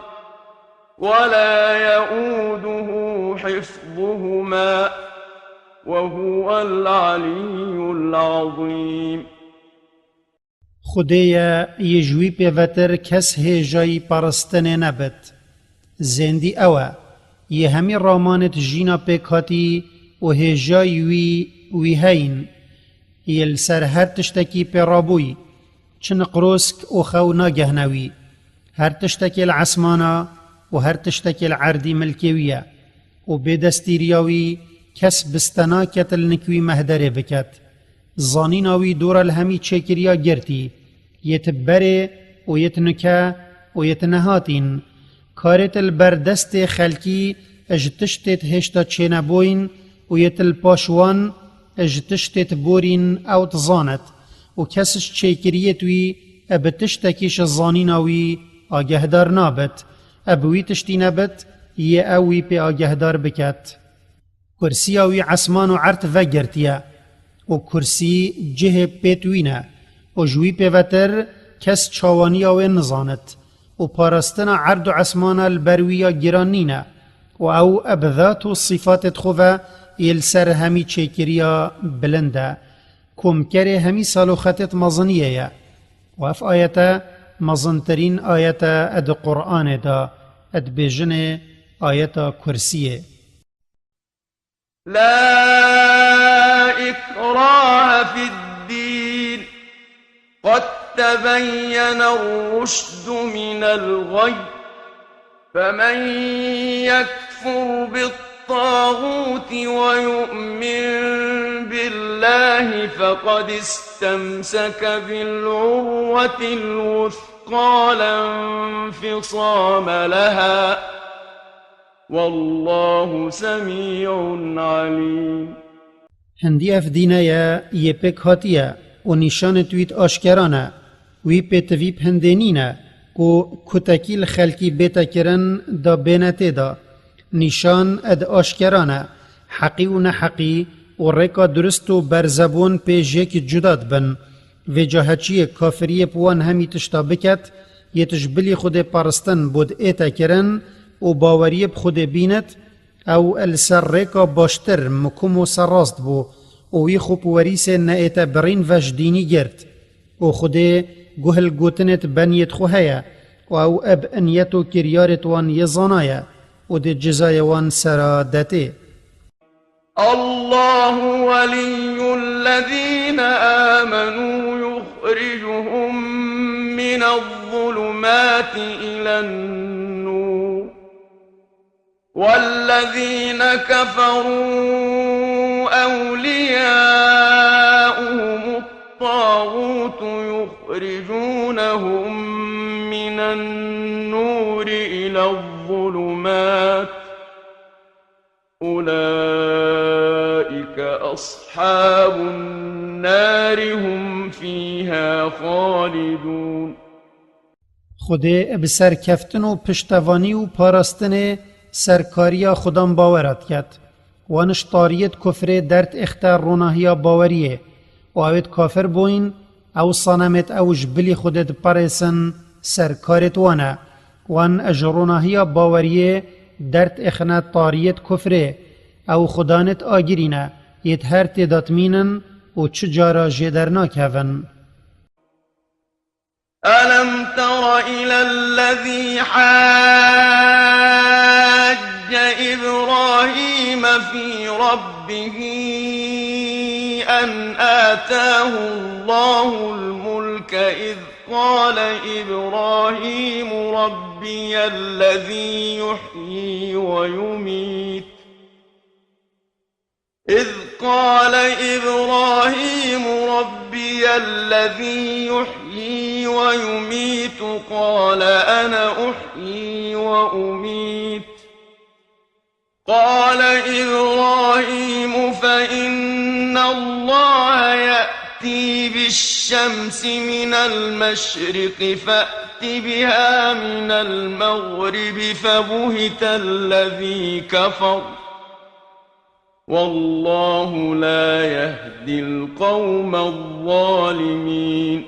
ولا يئوده حفظهما، وهو العلي العظيم. Xwedê ye, yê ji wî pêvetir kes hêjayî paristinê nebit. Zêndî ew e, yê hemî ramanêt jîna pêk hatî û hêjayî wî, wî heyîn. Yê li ser her tiştekî pê rabûyî, çi niqrosk û xew nagehne wî. Her tiştekê li esmana û her tiştekê li erdî milkê wî ye û bê destîriya wî kes biste naket li nik wî meh derê biket. Zanîna wî dora li hemî çêkiriya girtî, yêt berê û yêt nike û yêt nehatîn. Karêt li ber destê xelkî ji tiştêt hêşta çênebûyîn û yêt li paş wan ji tiştêt borîn ew dizanet û kes ji çêkiriyêt wî e bi tiştekî ji zanîna wî agehdar nabit. E bi wî tiştî nebit, yê ew wî pê agehdar biket. Kursiya wî esman û erd vegirtiye û kursî cihê pêt wî ne û ji wî pêvetir kes çawaniya wê nizanit û parastina erd û esmana li ber wî ya giran nîne û ew bi zat û sîfatêt xwe ve yê li ser hemî çêkiriya bilind e. Komkerê hemî saloxetêt meziniyê ye. Û ev ayete mezintirîn ayete di Qur'anê de, dibêjinê ayeta kursiyê. لا إكراه في الدين، قد تبين الرشد من الغي، فمن يكفر بالطاغوت ويؤمن بالله فقد استمسك بالعروة الوثقى لا انفصام لها، والله سميع عليم. Hindî ev dîne ye, yê pêk hatiye û nîşanêt wî di aşkera ne. Wî pê tivî bi hindê nîne ku kutekî li xelkî bête kirin da bêne tê de. Nîşan di aşkera ne. Heqî û neheqî û rêka durist û berzebûn pê ji yekî cuda dibin. Vêca heçiyê kafiriyê bi wan hemî tişta biket, yê tu ji bilî Xwedê paristin bo di ête kirin û baweriyê bi Xwedê bînit, ew li ser rêka baştir, mikum û serrast bû û wî xwe bi werîsê neête birîn ve ji dînî girt û Xwedê guh li gotinêt beniyêt xwe heye û ew eb niyet û kiryarêt wan yê zanaye û dê cizayê wan sera detê. الله ولي الذين آمنوا يخرجهم من الظلمات إلى النور، والذين كفروا أولياؤهم الطاغوت يخرجونهم من النور إلى الظلمات أولئك أصحاب النار هم فيها خالدون. Xwedê bi serkeftin û piştevanî û parastinê serkariya Xudan bawera diket. Wan ji tariyêt kufrê dert êxte ronahiya baweriyê û ewêt kafir bûyn, ew sanemêt ew ji bilî Xwedê diperêsin serkarêt wan e. Wan ji ronahiya baweriyê dert êxine tariyêt kufrê. Ew xudanêt agirî ne, yêt her tê de dimînin û çi cara jê dernakevin. ألم تر إلى الذي حاج إبراهيم في ربه أن آتاه الله الملك إذ قال إبراهيم ربي الذي يحيي ويميت إذ قال إبراهيم ربي الذي يحيي ويميت قال أنا أحيي وأميت قال إبراهيم فإن الله يأتي بالشمس من المشرق فأت بها من المغرب فبهت الذي كفر والله لا يهدي القوم الظالمين.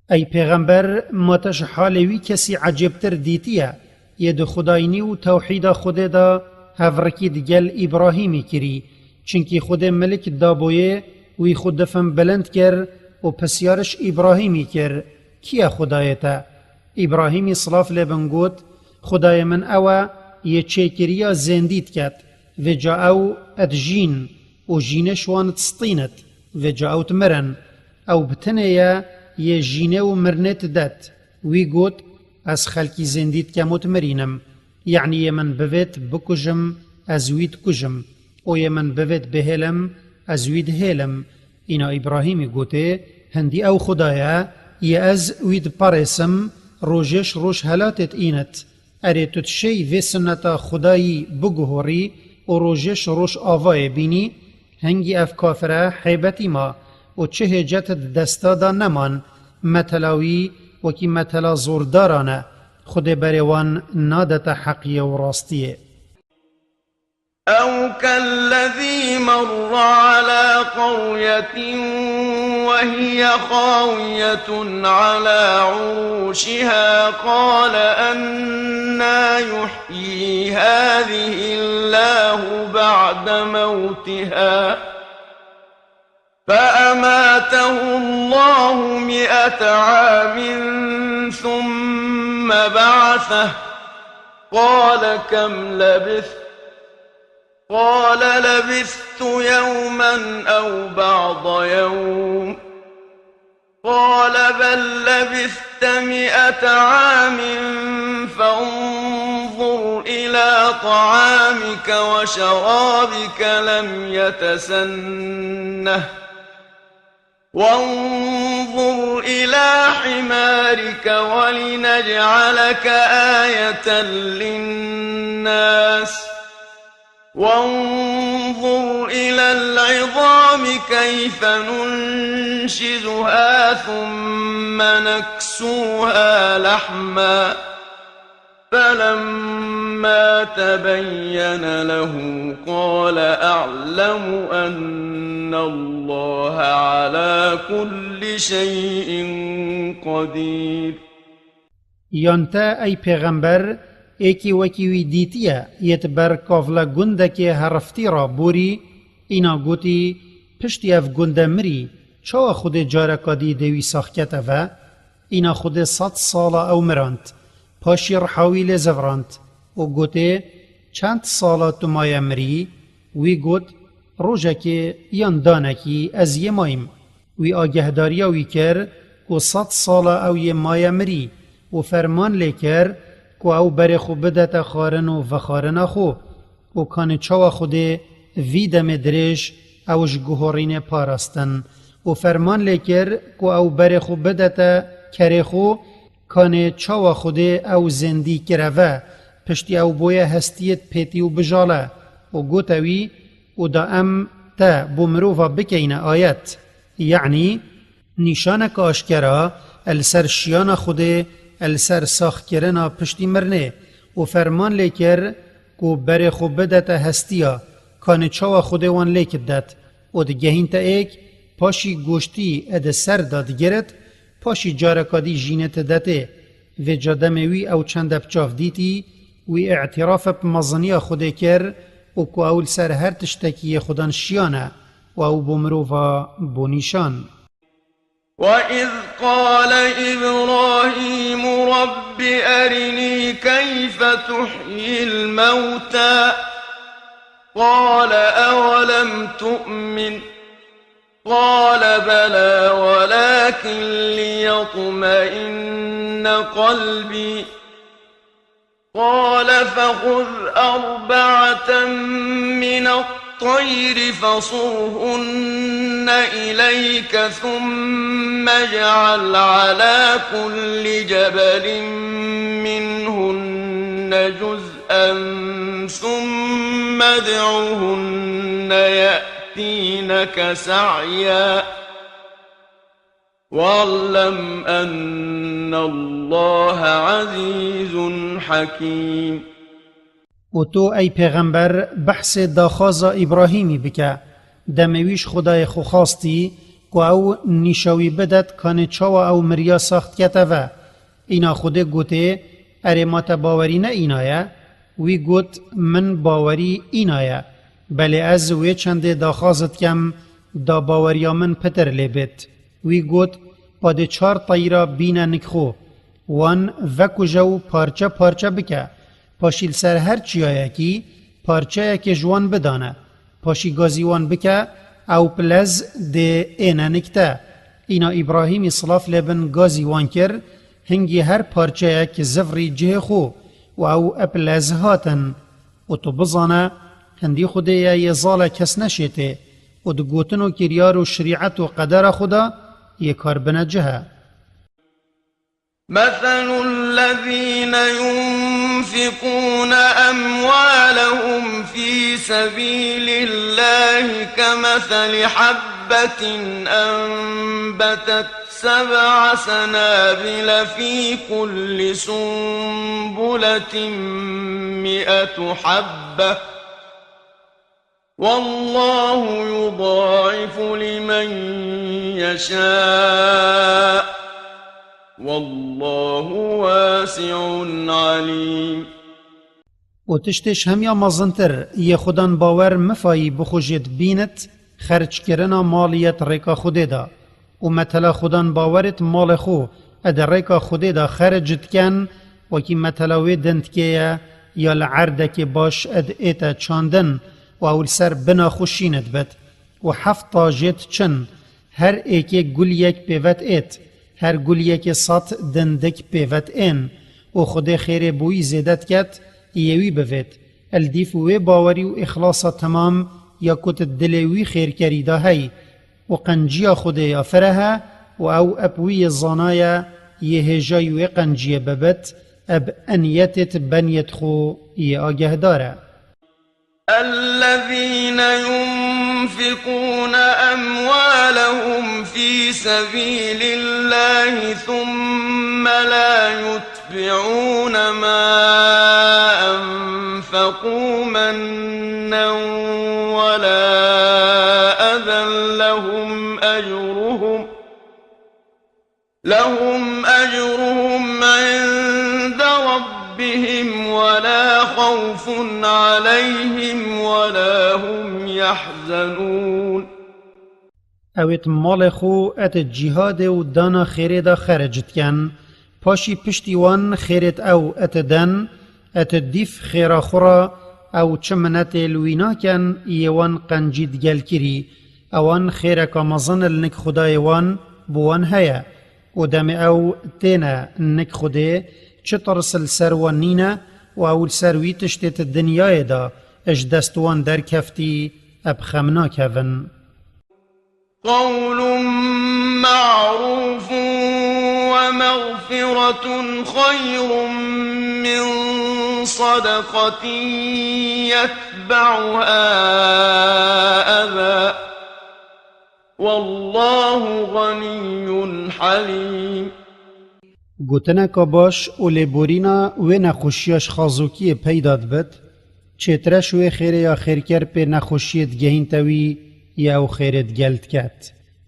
Ey pêxember, ma te ji halê wî kesî ecêbtir dîtiye, yê di xudayînî û tewhîda Xwedê de hevrikî digel Îbrahîmî kirî, çinkî Xwedê milik da bo yê, wî xwe difin bilind kir û pisyar ji Îbrahîmî kir, Kî ye Xwedayê te? Îbrahîmî silav lê bin got, Xwedayê min ew e, yê çêkiriya zêndî diket, vêca ew edijîn û jînê ji wan distînit, vêca ew dimirin. Ew bi tinê ye, yê jînê û mirinê didet. Wî got, Ez xelkî zêndî dikem û dimirînim. Yanî yê min bivêt bikujim, ez wî dikujim. Û yê min bivêt bihêlim, ez wî dihêlim. Îna Îbrahîmî gotê, Hindî ew Xuda ye, yê ez wî diparêsim, rojê ji roj helatê diînit. Erê tu dişêy vê sinneta Xwedayî biguhorî û rojê ji roj avayê bînî? Hingî ev kafire hêbetî ma û çi hêcet di desta de neman. Metela wî wekî metela zordaran e. Xwedê berê wan nadete heqiyê û rastiyê. أو كالذي مر على قرية وهي خاوية على عروشها قال أنى يحيي هذه الله بعد موتها فأماته الله مائة عام ثم بعثه قال كم لبثت قال لبثت يوما أو بعض يوم قال بل لبثت مائة عام فانظر إلى طعامك وشرابك لم يتسنه وانظر إلى حمارك ولنجعلك آية للناس وانظر إلى العظام كيف ننشزها ثم نكسوها لحما فلما تبين له قال أعلم أن الله على كل شيء قدير. Yan te, ey pêxember, êkî wekî wî dîtiye, yê di ber kavle gundekê heriftî re borî, îna gotî, Piştî ev gunde mirî, çawa Xwedê careka dî dê wî sax kete ve? Îna Xwedê sed sala ew mirand. Paşî riha wî lê zivirand û gotê, Çend sala tu maye mirî? Wî got, Rojekê yan danekî ez yê mayîm. Wî agehdariya wî kir ku sed sala ew yê maye mirî û ferman lê kir ku ew berê xwe bidete xwarin û vexwarina xwe, û kanê çawa Xwedê vî demê dirêj ew ji guhorînê parastin, û ferman lê kir ku ew berê xwe bidete kerê xwe, kanê çawa Xwedê ew zêndî kireve, piştî ew boye hestiyê pêtî û bijale, û gote wî, û da em te bo mirova bikeyne ayet, yanî nîşaneke aşkera, li ser şiyana Xwedê, li ser saxkirina piştî mirinê, û ferman lê kir ku berê xwe bidete hestiya, kanê çawa Xwedê wan lêk bidet, û digehînte êk, paşî goştî di ser de digirit, paşî careka dî jînê ti detê. Vêca demê wî ew çende bi çav dîtî, wî îtîrafe bi meziniya Xwedê kir û ku ew li ser her tiştekî yê Xwedan şiyan e û ew bo mirova bû nîşan. وإذ قال إبراهيم رب أرني كيف تحيي الموتى قال أولم تؤمن قال بلى ولكن ليطمئن قلبي قال فخذ أربعة من الطير فصرهن إليك ثم اجعل على كل جبل منهن جزءا ثم ادعهن يأتينك سعيا واعلم أن الله عزيز حكيم. û tu, ey pêxember, behsê daxwaza Îbrahîmî bike. Demê wî ji Xwedayê xwe xwastî ku ew nîşa wî bidet kanê çawa ew miriya sax dikete ve. Îna Xwedê gotê, Erê, ma te bawerî ne îna ye? Wî got, Min bawerî îna ye. Belê ez wê çendê daxwaz dikem, da baweriya min pitir lê bêt. Wî got, Padê çar teyra bîne nik xwe, wan vekuje û parçe parçe bike. Paşî li ser her çiyayekî parçeyekê ji wan bidane. Paşî gazî wan bike, ew bi lez dê êne nik te. Îna Îbrahîmî silav lê bin gazî wan kir, hingî her parçeyek zivrî cihê xwe û ew bi lez hatin. Û tu bizane, hindî Xwedê ye yê zale kes neşêtê û di gotin û kiryar û şerîet û qedera xwe de yê kar bine cih e. مثل الذين ينفقون أموالهم في سبيل الله كمثل حبة أنبتت سبع سنابل في كل سنبلة مئة حبة والله يضاعف لمن يشاء والله واسع عليم. û tiştê ji hemiya mezintir yê Xudan bawer mifayî bixujêt bînit, xerckirina maliyet rêka Xudê da. Û metela Xudan bawerit malê xwe ed rêka Xudê da xerc diken, wekî metela wê dindkê ye, ya li erdekê baş ed ête çandin û ew li ser bina xwe şîn dibit. Û heft tajêt çin, her êkê guliyek pêvet êt, her guliyekê sed dindik pêvet ên. Û Xudê xêrê bo wî zêde diket, yê wî bivêt. Li dîf wê bawerî û îxlasa temam ya ku di dilê wî xêrkerî de hey. Û qenciya Xwedê ya fireh e û ew eb wî yê zana ye, yê hêjayî wê qenciyê bibit, eb eniyetêt beniyêt xwe yê agehdar e. الذين ينفقون أموالهم في سبيل الله ثم لا يتبعون ما أنفقوا منا ولا أذى لهم أجرهم لهم أجرهم عند ربهم ولا خوف عليهم ولا هم يحزنون. Ew êt malê xwe et cîhadê û dana xêrê de xerec diken. Paşî piştî wan xêrêt ew et den, et dîf xêra xwe re ew çi minetê li wî naken, yê wan qencî digel kirî. Ewan xêreka mezin li nik Xwedayê wan bi wan heye. Û demê ew têne nik Xwedê, Çi tirs li ser wan nîne û ew li ser wî tiştê di dinyayê de ji dest wan derkeftî, ev bi xem nakevin. قول معروف ومغفرة خير من صدقة يتبعها أذى. والله غني حليم. Gotineka baş û lêborîna wê nexweşiya ji xazokiyê peyda dibit, çêtir e ji wê xêrê ya xêrker pê nexweşiyê digehînte wî, ya ew xêrê digel diket.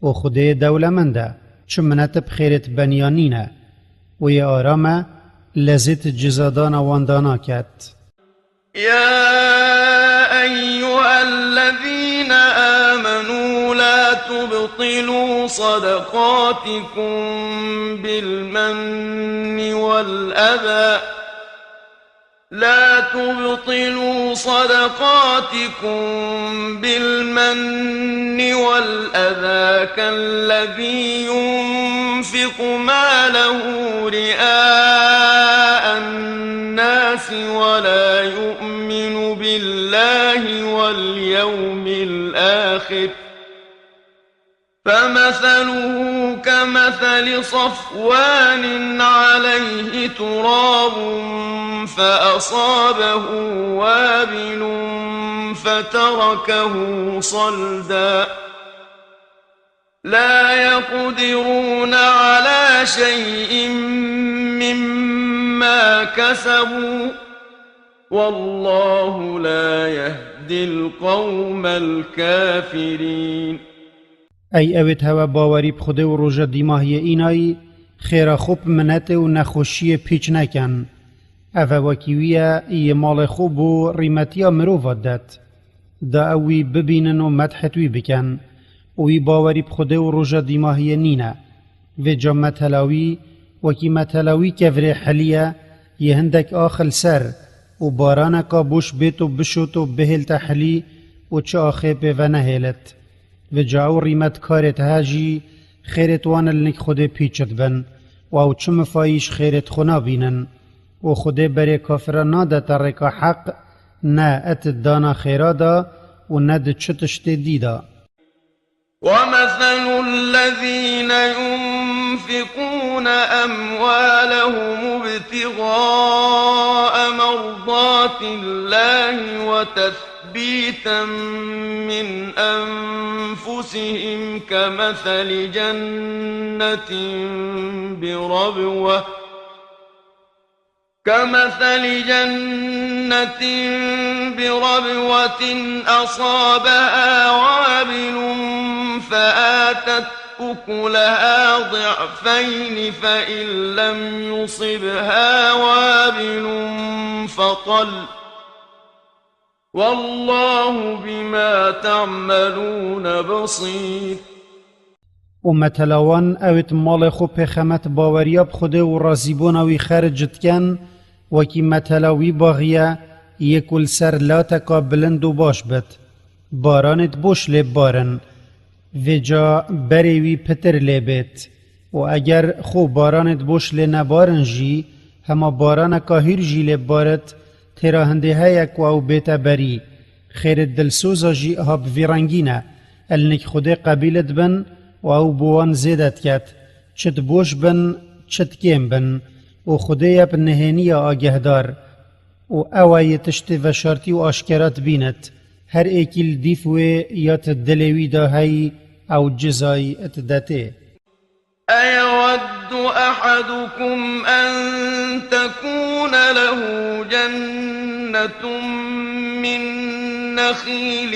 Û Xwedê dewlemend e, çi minet bi xêrê beniya nîne. Wê yê aram e, lezêt cizadana wan danaket. يا أيها الذين آمنوا لا تبطلوا صدقاتكم بالمن والأذى، لا تبطلوا صدقاتكم بالمن والأذى كالذي ينفق ماله رئاء الناس ولا يؤمن بالله واليوم الآخر، فمثله كمثل صفوان عليه تراب فأصابه وابل فتركه صلدا، لا يقدرون على شيء مما كسبوا، والله لا يهدي القوم الكافرين. Ey ewêt hewe bawerî bi Xwedê û roja dîmahiyê înayî, xêra xwe bi minetê û nexweşiyê pîç nekin. Ev e wekî wî ye, yê malê xwe bo rîmetiya mirova det, da ew wî bibînin û medhet wî bikin. Û wî bawerî bi Xwedê û roja dîmahiyê nîne. Vêca metela wî, wekî metela wî kevirê helî ye, yê hindek ax li ser û baraneka boş bêt û bişot û bihêlte helî û çi axê pê venehêlit. Vêca ew rîmet karêt he jî, xêrêt wan li nik Xwedê pîç dibin û ew çi mifayî ji xêrêt xwe nabînin. Û Xwedê berê kafira nadete rêka heq, ne et dana xêra da û ne di çi tiştê dî da. ومثل الذين ينفقون أموالهم ابتغاء مرضات الله وتثبيتا من أنفسهم كمثل جنة بربوة كمثل جنة بربوة أصابها وابل فآتت أكلها ضعفين فإن لم يصبها وابل فطل والله بما تعملون بصير. Û metela wan, ewêt malê xwe pêxemet baweriya bi Xwedê û razîbûna wî xerc dikin, wekî metela wî baxî ye, yê ku li ser lateka bilind û baş bit. Baranêt boş lê bibarin. Vêca berê wî pitir lê bêt. Û eger xwe baranêt boş lê nebarin jî, hema baraneka hîr jî lê bibarit, têra hindê heye ku ew bête berî. Xêrêt dilsoza jî ha bi vî rengî ne. Li nik Xwedê qebîl dibin û ew bi wan zêde diket. Çi di boş bin, çi di kêm bin. Û Xwedê ye bi nihêniya agehdar. Û ew e yê tiştê veşartî û aşkera dibînit. Her êkî li dîf wê ya di dilê wî de heyî, ew cizayî didetê. أيود أحدكم أن تكون له جنة من نخيل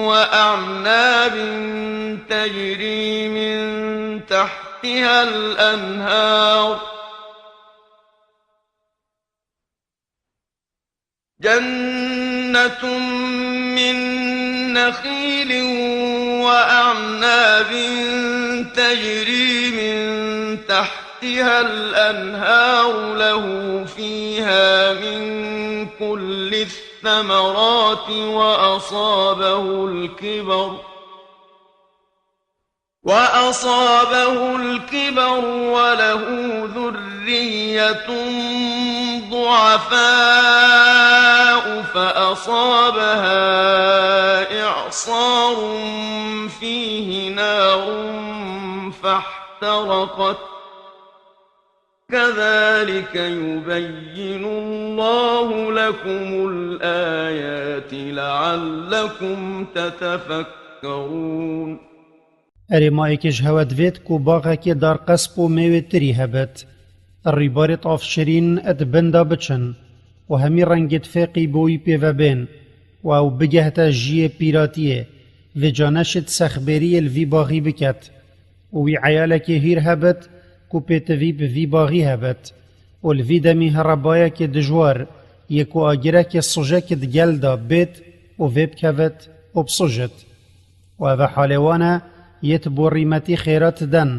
وأعناب تجري من تحتها الأنهار، جنة من نخيل وأعناب تجري من تحتها الأنهار له فيها من كل الثمرات وأصابه الكبر، وأصابه الكبر وله ذرية ذرية ضعفاء فأصابها إعصار فيه نار فاحترقت كذلك يبين الله لكم الآيات لعلكم تتفكرون. Erê ma êkê ji hewe divêt ku baxekê darqesp û mêwê tirî hebit. Rîbarêt av şirîn di bin de biçin û hemî rengêt fêqî bo wî pê ve bên û ew bigehte jiyê pîratiyê, vêca neşêt sexbêriyê li vî baxî biket û wî eyalekê hîr hebit ku pêtivî bi vî baxî hebit û li vî demî herebayekê dijwar yê ku agirekê sujek di gel de bêt û vê bikevit û bisujit. Û ev e halê wan e, yê ti bo rîmetî xêra ti den,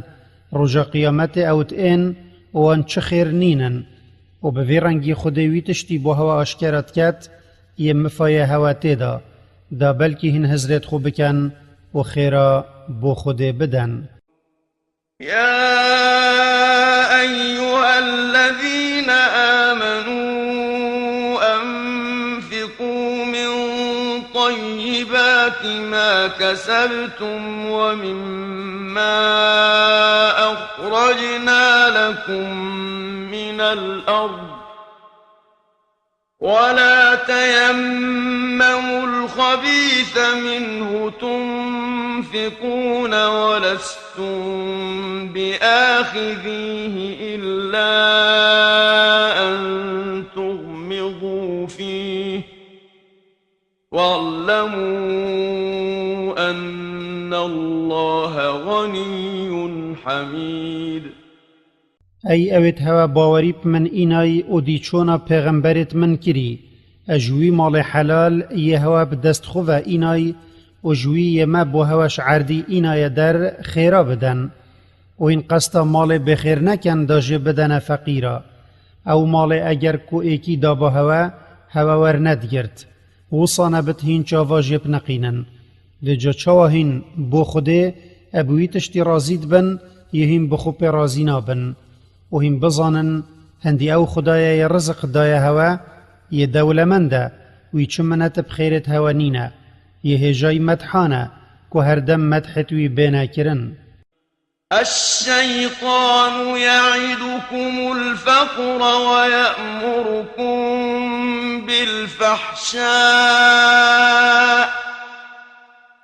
roja qiyametê ew ti ên û wan çi xêr nînin. Û bi vî rengî Xwedê wî tiştî bo hewe aşkera diket, yê mifayê hewe tê de, da belkî hîn hizrêt xwe biken û xêra bo Xwedê biden. يا أيها الذين آمنوا أنفقوا من طيبات ما كسبتم ومما أخرجنا لكم من الأرض ولا تيمموا الخبيث منه تنفقون ولستم بآخذيه إلا أن تغمضوا فيه واعلموا أن الله غني حميد. Ey ewêt hewe bawerî bi min înay û dîçona pêxemberêt min kirî, ez ji wî malê helal yê hewe bi dest xwe ve înay û ji wî yê me bo hewe ji erdî înaye der xêra biden. Û hîn qesta malê bêxêr neken da jê bidene feqîra. Ew malê eger ku êkî daba hewe, hewe wernedigrt. Wisa nebit hîn çava jê bineqînin. Vêca çawa hîn bo Xwedê e bi wî tiştî razî dibin, yê hîn bi xwe pê razî nabin. Û hîn bizanin, hindî ew Xwedayê yê riziq daye hewe, yê dewlemend e, wî çi minet bi xêrêt hewe nîne. Yê hêjayî medhan e, ku her dem medhêt wî bêne kirin. الشيطان يعدكم الفقر ويأمركم بالفحشاء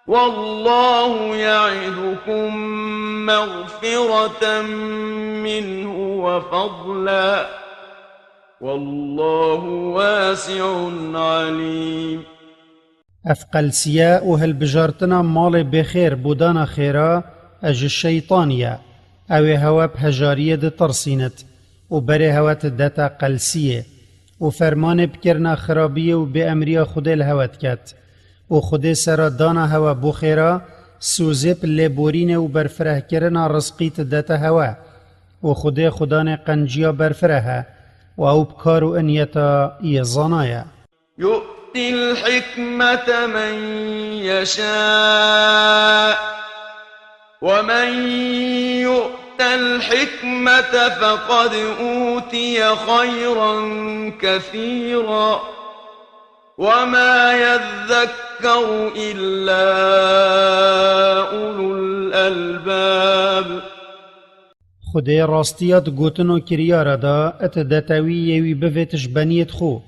والله يعدكم مغفرة منه وفضلا والله واسع عليم. Ev qelsiye û hilbijartina malê bêxêr bo dana xêra e ji şeytanî ye. Ew ê hewe bi hejariyê ditirsînit û berê hewe didete qelsiyê û fermanê bikirina xirabiyê û bêemriya Xwedê li hewe diket. Û Xwedê sera dana hewe bo xêra, sozê bi lêborînê û berfirehkirina rizqî didete hewe. Û Xwedê xudanê qenciya berfireh e û ew bi kar û inyeta yê zana ye. يؤت الحكمة من يشاء ومن يؤت الحكمة فقد أوتي خيرا كثيرا وما يذكر إلا أولو الألباب. Xwedê rastiya di gotin û kiryara de, it dete wî yê wî bivêt ji beniyêt xwe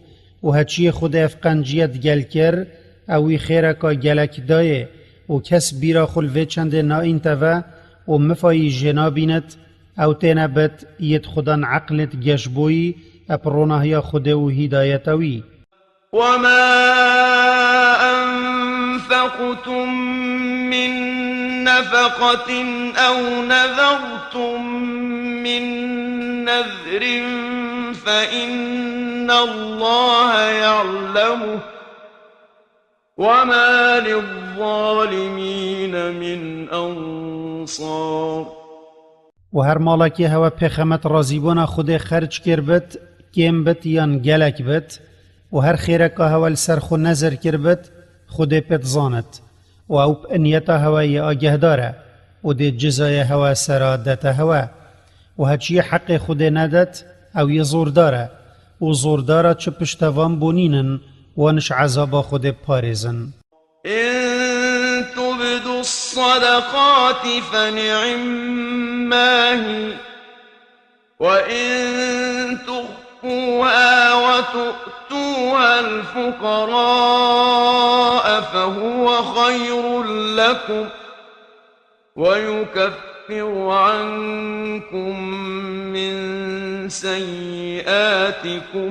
û heçiyê Xwedê ev qenciye digel kir, ew wî xêreka gelek dayê û kes bîra xwe li vê çendê naînte ve û mifayî jê nabînit, ew têne bit yêt Xudan eqlêt geşboyî ep ronahiya Xwedê û hîdayeta wî. وما أنفقتم من نفقة أو نذرتم من نذر فإن الله يعلمه وما للظالمين من أنصار. Û her malekê hewe pêxemet razîbûna Xwedê xerc kir bit, kêm bit yan gelek bit, û her xêreka hewe li ser xwe nezir kir bit, Xwedê pê dizanit. Û ew bi niyeta hewe yê agehdar e, û dê cizayê hewe sera dete hewe. Û heçiyê heqê Xwedê nedet, ew yê zordar e. Û zordara çi piştevan bo nînin, wan ji ezaba Xwedê parêzin. إن تبدوا الصدقات فنعما هي، وإن تخفوها وتؤتوها الفقراء فهو خير لكم، ويكفر عنكم من سيئاتكم،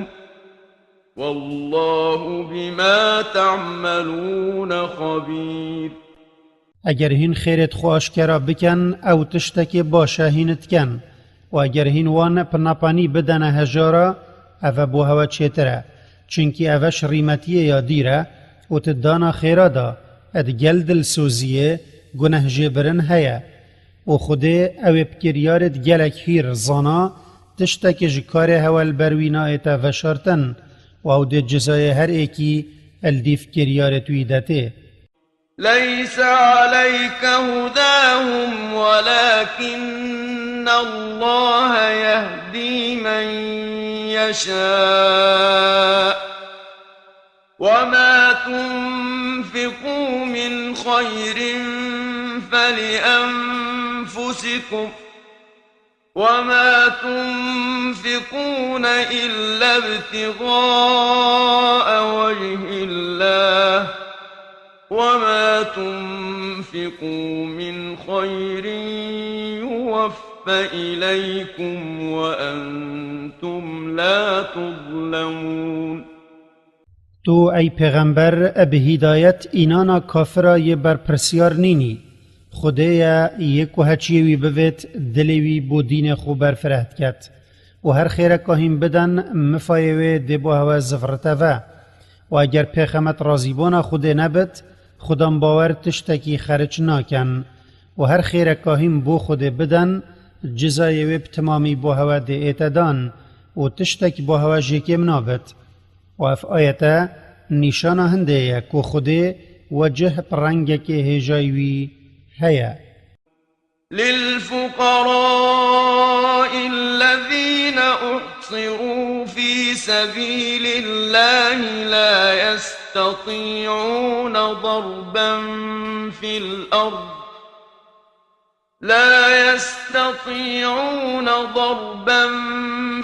والله بما تعملون خبير. Eger hîn xêrêt xwe aşkera bikin, ew tiştekê baş e hîn dikin. Û eger hîn wan penapanî bidene hejara, ev e bo hewe çêtir e. Çunkî ev e ji rîmetiyê ya dîr e û di dana xêra de, di gel dilsoziyê, gunehjêbirin heye. Û Xwedê ew ê bi kiryarêt gelek hîr zana, tiştekê ji karê hewe li ber wî naête veşartin û ew dê cizayê her êkî li dîv kiryarêt wî de tê. ليس عليك هداهم ولكن الله يهدي من يشاء، وما تنفقوا من خير فلأنفسكم، وما تنفقون إلا ابتغاء وجه الله، وما تنفقوا من خير يوف إليكم وأنتم لا تظلمون. Tu, ey pêxember, bi hîdayet înana kafira yê berpirsiyar nînî. Xwedê ye yê ku heçiyê wî bivêt, dilê wî bo dînê xwe berfireh diket. Û her xêreka hîn biden, mifayê wê dê bo hewe zivirite ve. Û eger pêxemet razîbûna Xwedê nebit, xudan bawer tiştekî xeric nakin. Û her xêreka hîn bo Xwedê biden, cizayê wê bi timamî bo hewe dê ête dan û tiştek bo hewe jêkêm nabit. Û ev ayete nîşana hindê ye ku Xwedê wecih bi rengekê hêjayî wî heye. للفقراء الذين أحصروا في سبيل الله لا يستطيعون ضربا في الأرض، لا يستطيعون ضربا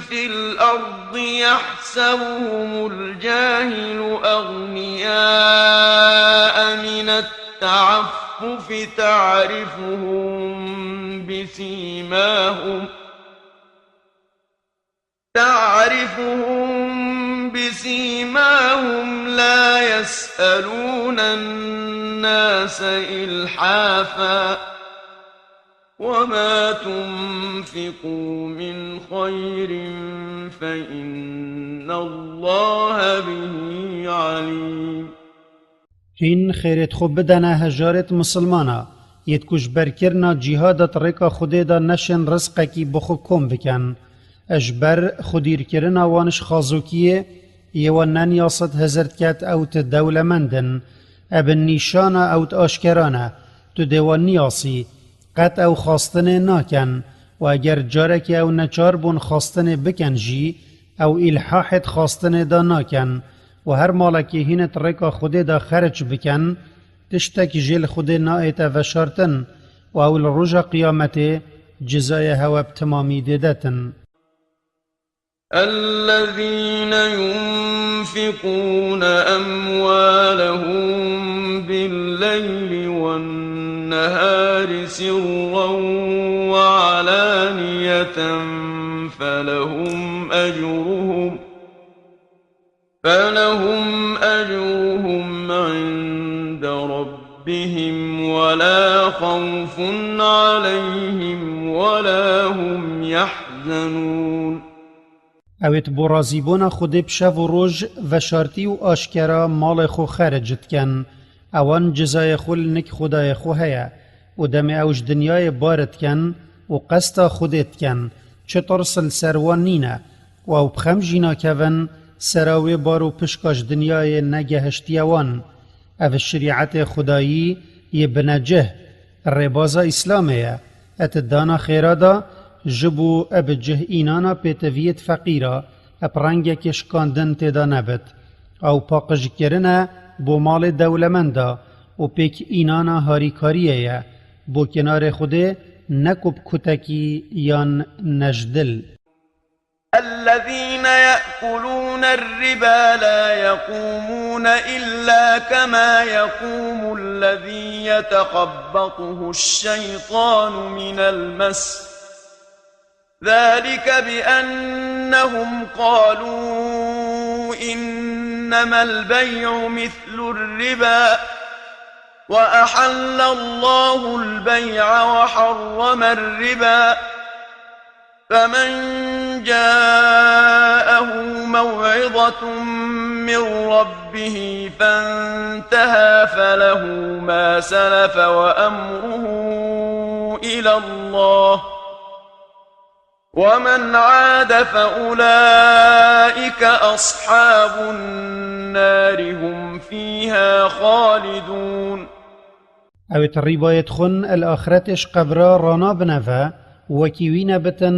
في الأرض، يحسبهم الجاهل أغنياء من التعفف، تعرفهم بسيماهم، تعرفهم بسيماهم لا يسألون الناس إلحافا، وما تنفقوا من خير فإن الله به عليم. Hîn xêrêt xwe bidene hejarêt misilmana, yêt ku ji ber kirina cîhada di rêka Xwedê de neşên rizqekî bi xwe kom bikin. Ji ber xwedîrkirina wan ji xazokiyê, yê wan neniyasît hizir diket ew ti dewlemend in. Ev nîşana ew ti aşkera ne. Tu dê wan niyasî. Qet ew xwestinê nakin. Û eger carekê ew neçar bûn xwestinê bikin jî, ew îlhahê di xwestinê de nakin. Û her malekê hîn di rêka Xwedê de xeric bikin, tiştek jê li Xwedê naête veşartin û ew li roja qiyametê cizayê hewe bi timamî dê detin. الذين ينفقون أموالهم بالليل والنهار سرا وعلانية فلهم أجرهم، فلهم أجرهم عند ربهم ولا خوف عليهم ولا هم يحزنون. Ew ê bo razîbûna Xwedê bi şev û roj veşartî û aşkera malê xwe xeric dikin. Ewan cizayê xwe li nik Xwedayê xwe heye û demê ew ji dinyayê bar dikin û qesta Xwedê dikin, çi tirs li ser wan nîne û ew bi xem jî nakevin sera wê bar û pişka ji dinyayê negehiştiye wan. Ev şirîetê Xwedayî yê binecih, rêbaza Îslamê ye. Et dana xêra de Ji bo eb cih înana pêtiviyêd feqîra, eb rengekê şikandin têda nebit. Ew paqijkirin e bo malê dewlemenda û pêk înana harîkariyê ye. Bo kinarê Xwedê, ne ku bi kutekî yan ne ji dil. الذين يأكلون الربا لا يقومون إلا كما يقوم الذي يتخبطه الشيطان من المس، ذلك بأنهم قالوا إنما البيع مثل الربا وأحل الله البيع وحرم الربا، فمن جاءه موعظة من ربه فانتهى فله ما سلف وأمره إلى الله، ومن عاد فأولئك أصحاب النار هم فيها خالدون. Ew ê rîbayê dixwin, el axretê ji qebra ranabine ve, wekî wî nebitin,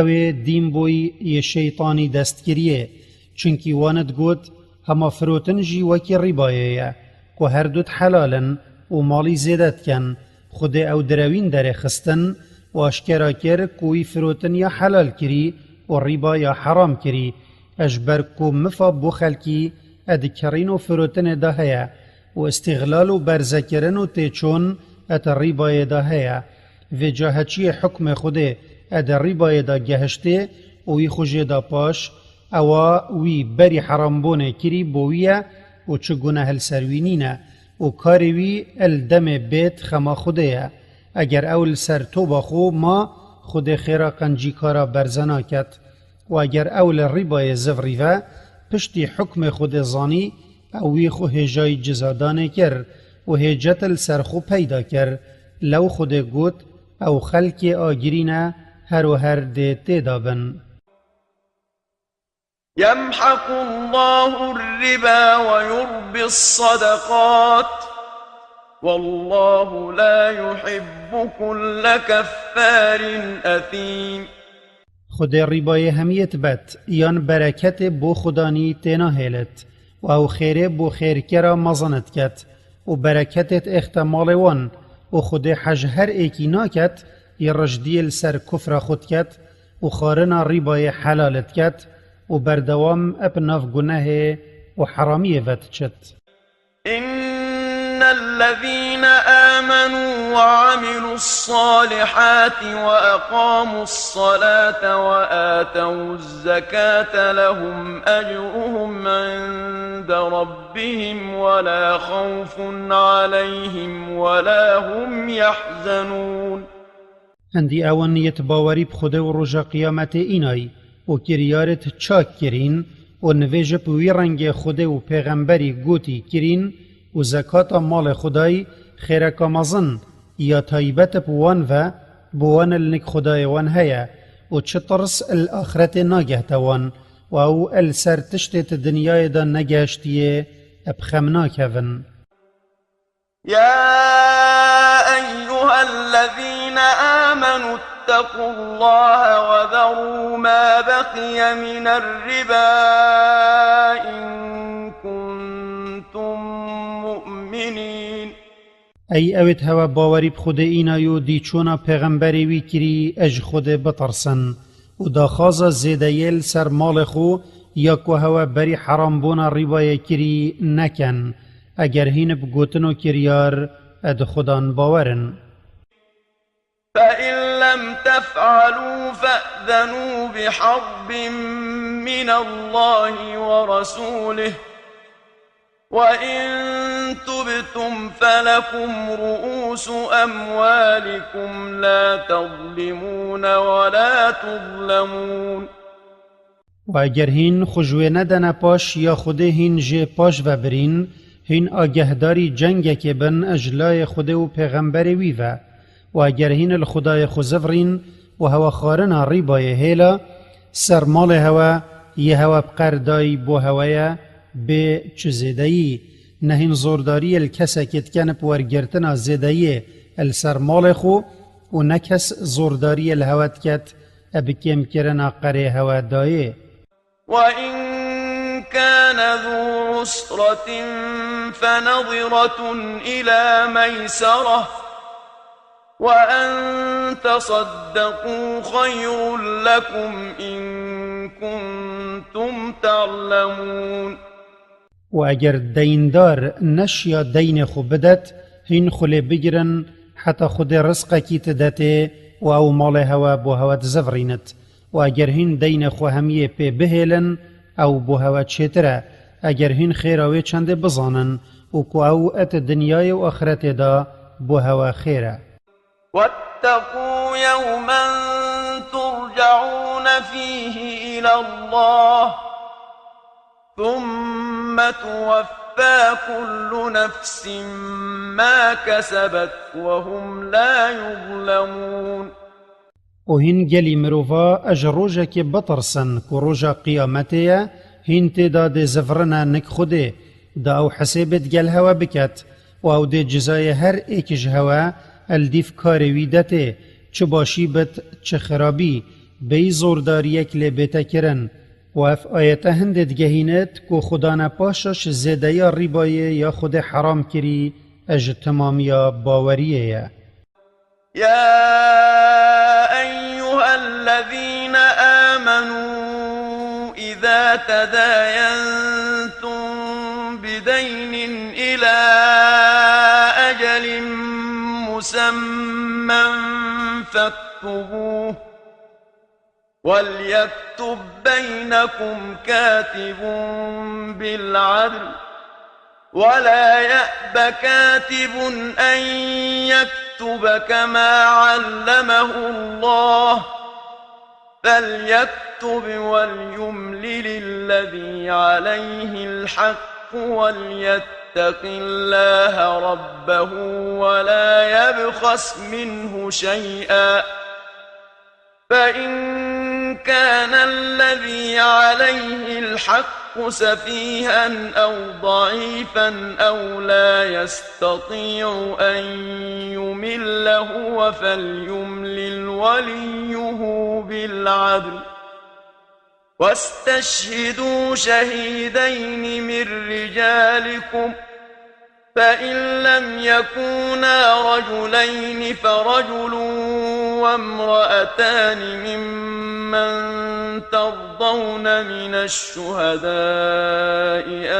ew ê dîn boy yê şeytanî dest kiriyê. Çunkî wan digot, hema firotin jî wekî rîbayê ye, ku her du helal in û malî zêde dikin. Xwedê ew direwîn derêxistin û aşkera kir ku wî firotin ya helal kirî û rîba ya heram kirî. E ji ber ku mifa bo xelkî e di kirîn û firotinê de heye û îstîxlal û berzekirin û têçûn e di rîbayê de heye. Vêca heçiyê hukmê Xwedê e di rîbayê de gehiştê û wî xwe jê da paş, ewa wî berî herambûnê kirî bo wî ye û çi guneh li ser wî nîne û karê wî el demê bêt xema Xwedê ye. Eger ew li ser toba xwe ma, Xwedê xêra qencîkara berze naket. Û eger ew li rîbayê zivrîve, piştî hukmê Xwedê zanî, ew wî xwe hêjayî cizadanê kir û hêcet li ser xwe peyda kir. Lew Xwedê got, ew xelkê agirî ne, her û her dê têda bin. يمحق الله الربا ويربي الصدقات، والله لا يحب كل كفار أثيم. Xwedê rîbayê hemiyê dibet, yan bereketê bo xudanî tênahêlit, û ew xêrê bo xêrkera mezin diket, û bereketê diêxte malê wan, û Xwedê hej her êkî naket, yê rijdiyê li ser kufra xwe diket, û xwarina rîbayê helal diket, û berdewam eb nav gunehê û heramiyê ve diçit. إن الذين آمنوا وعملوا الصالحات وأقاموا الصلاة وآتوا الزكاة لهم أجرهم عند ربهم ولا خوف عليهم ولا هم يحزنون. Hindî ew in yêt bawerî bi Xwedê û roja qiyametê înay û kiryarêt çak kirîn û nivêj bi wî rengê Xwedê û pêxemberî gotî kirîn û zekata malê xwe dayî, xêreka mezin ya taybet bi wan ve, bi wan li nik Xwedayê wan heye û çi tirs li axretê nagehte wan û ew li ser tiştê di dinyayê de negehiştiyê bi xem nakevin. يا أيها الذين آمنوا اتقوا الله وذروا ما بقي من الربا إن كنتم مؤمنين. Ey ewêt hewe bawerî bi Xwedê înayo dî çona pêxemberê wî kirî, e ji Xwedê bitirsin û daxwaza zêdeyê li ser malê xwe ya ku hewe berî herambûna rîbayê kirî nekin, eger hîn bi gotin û kiryar e di Xudan bawer in. فإن لم تفعلوا فأذنوا بحرب من الله ورسوله، وإن تبتم فلكم رؤوس أموالكم لا تظلمون ولا تظلمون. Û eger hîn xwe ji wê nedene paş ya Xwedê hîn jê paş ve birîn, hîn agehdarî cengekê bin ji layê Xwedê û pêxemberê wî ve. Û eger hîn li Xwedayê xwe zivirîn û hewe xwarina rîbayê hêla, ser malê hewe yê hewe bi qerdayî bo hewe ye, bê çi zêdeyî. Ne hîn zordariyê li kesekê dikin bi wergirtina zêdeyiyê li ser malê xwe û ne kes zordariyê li hewe diket e bi kêmkirina qerê hewe dayê. وإن كان ذو عسرة فنظرة إلى ميسرة وأن تصدقوا خير لكم إن كنتم تعلمون. û eger deyndar neşiya deynê xwe bidet, hîn xwe lê bigirin heta Xwedê rizqekî tidetê û ew malê hewe bo hewe dizivirînit. Û eger hîn deynê xwe hemiyê pê bihêlin, ew bo hewe çêtir e, eger hîn xêra wê çendê bizanin û ku ew et dinyayê û axiretê de bo hewe xêr e. واتقوا يوما ترجعون فيه إلى الله ثم توفى كل نفس ما كسبت وهم لا يظلمون. û hîn gelî mirova e ji rojekê bitirsin ku roja qiyametê ye, hîn tê de dê zivirine nik Xwedê, da ew hesêbê digel hewe biket û ew dê cizayê her êk ji hewe el dîv karê wî detê, çi başî bit, çi xirabî, bêyî zordariyek lê bête kirin. Û ev ayete hindê digehînit ku Xuda ne paşa ji zêdeya rîbayê ya Xwedê heram kirî, e ji timamiya baweriyê ye. يا أيها الذين آمنوا إذا تداينتم بدين إلى أجل مسمى فاكتبوه وليكتب بينكم كاتب بالعدل ولا يأب كاتب أن يكتب كما علمه الله فليكتب وليملل الذي عليه الحق وليتق الله ربه ولا يبخس منه شيئا فإن كان الذي عليه الحق سفيها أو ضعيفا أو لا يستطيع أن يمل هو فليملل وليه بالعدل واستشهدوا شهيدين من رجالكم فإن لم يكونا رجلين فرجل وامرأتان ممن ترضون من الشهداء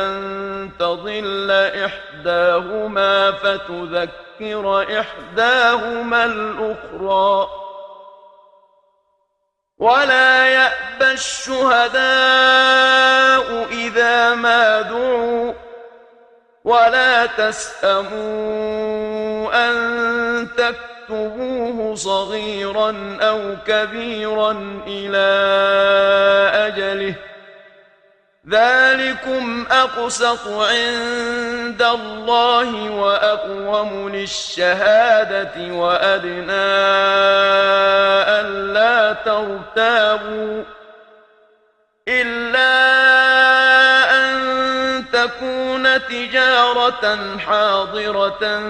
أن تضل إحداهما فتذكر إحداهما الأخرى ولا يأب الشهداء إذا ما دعوا ولا تسأموا أن تكتبوه صغيرا أو كبيرا إلى أجله ذلكم أقسط عند الله وأقوم للشهادة وأدنى ألا ترتابوا إلا أن تكون تجارة حاضرة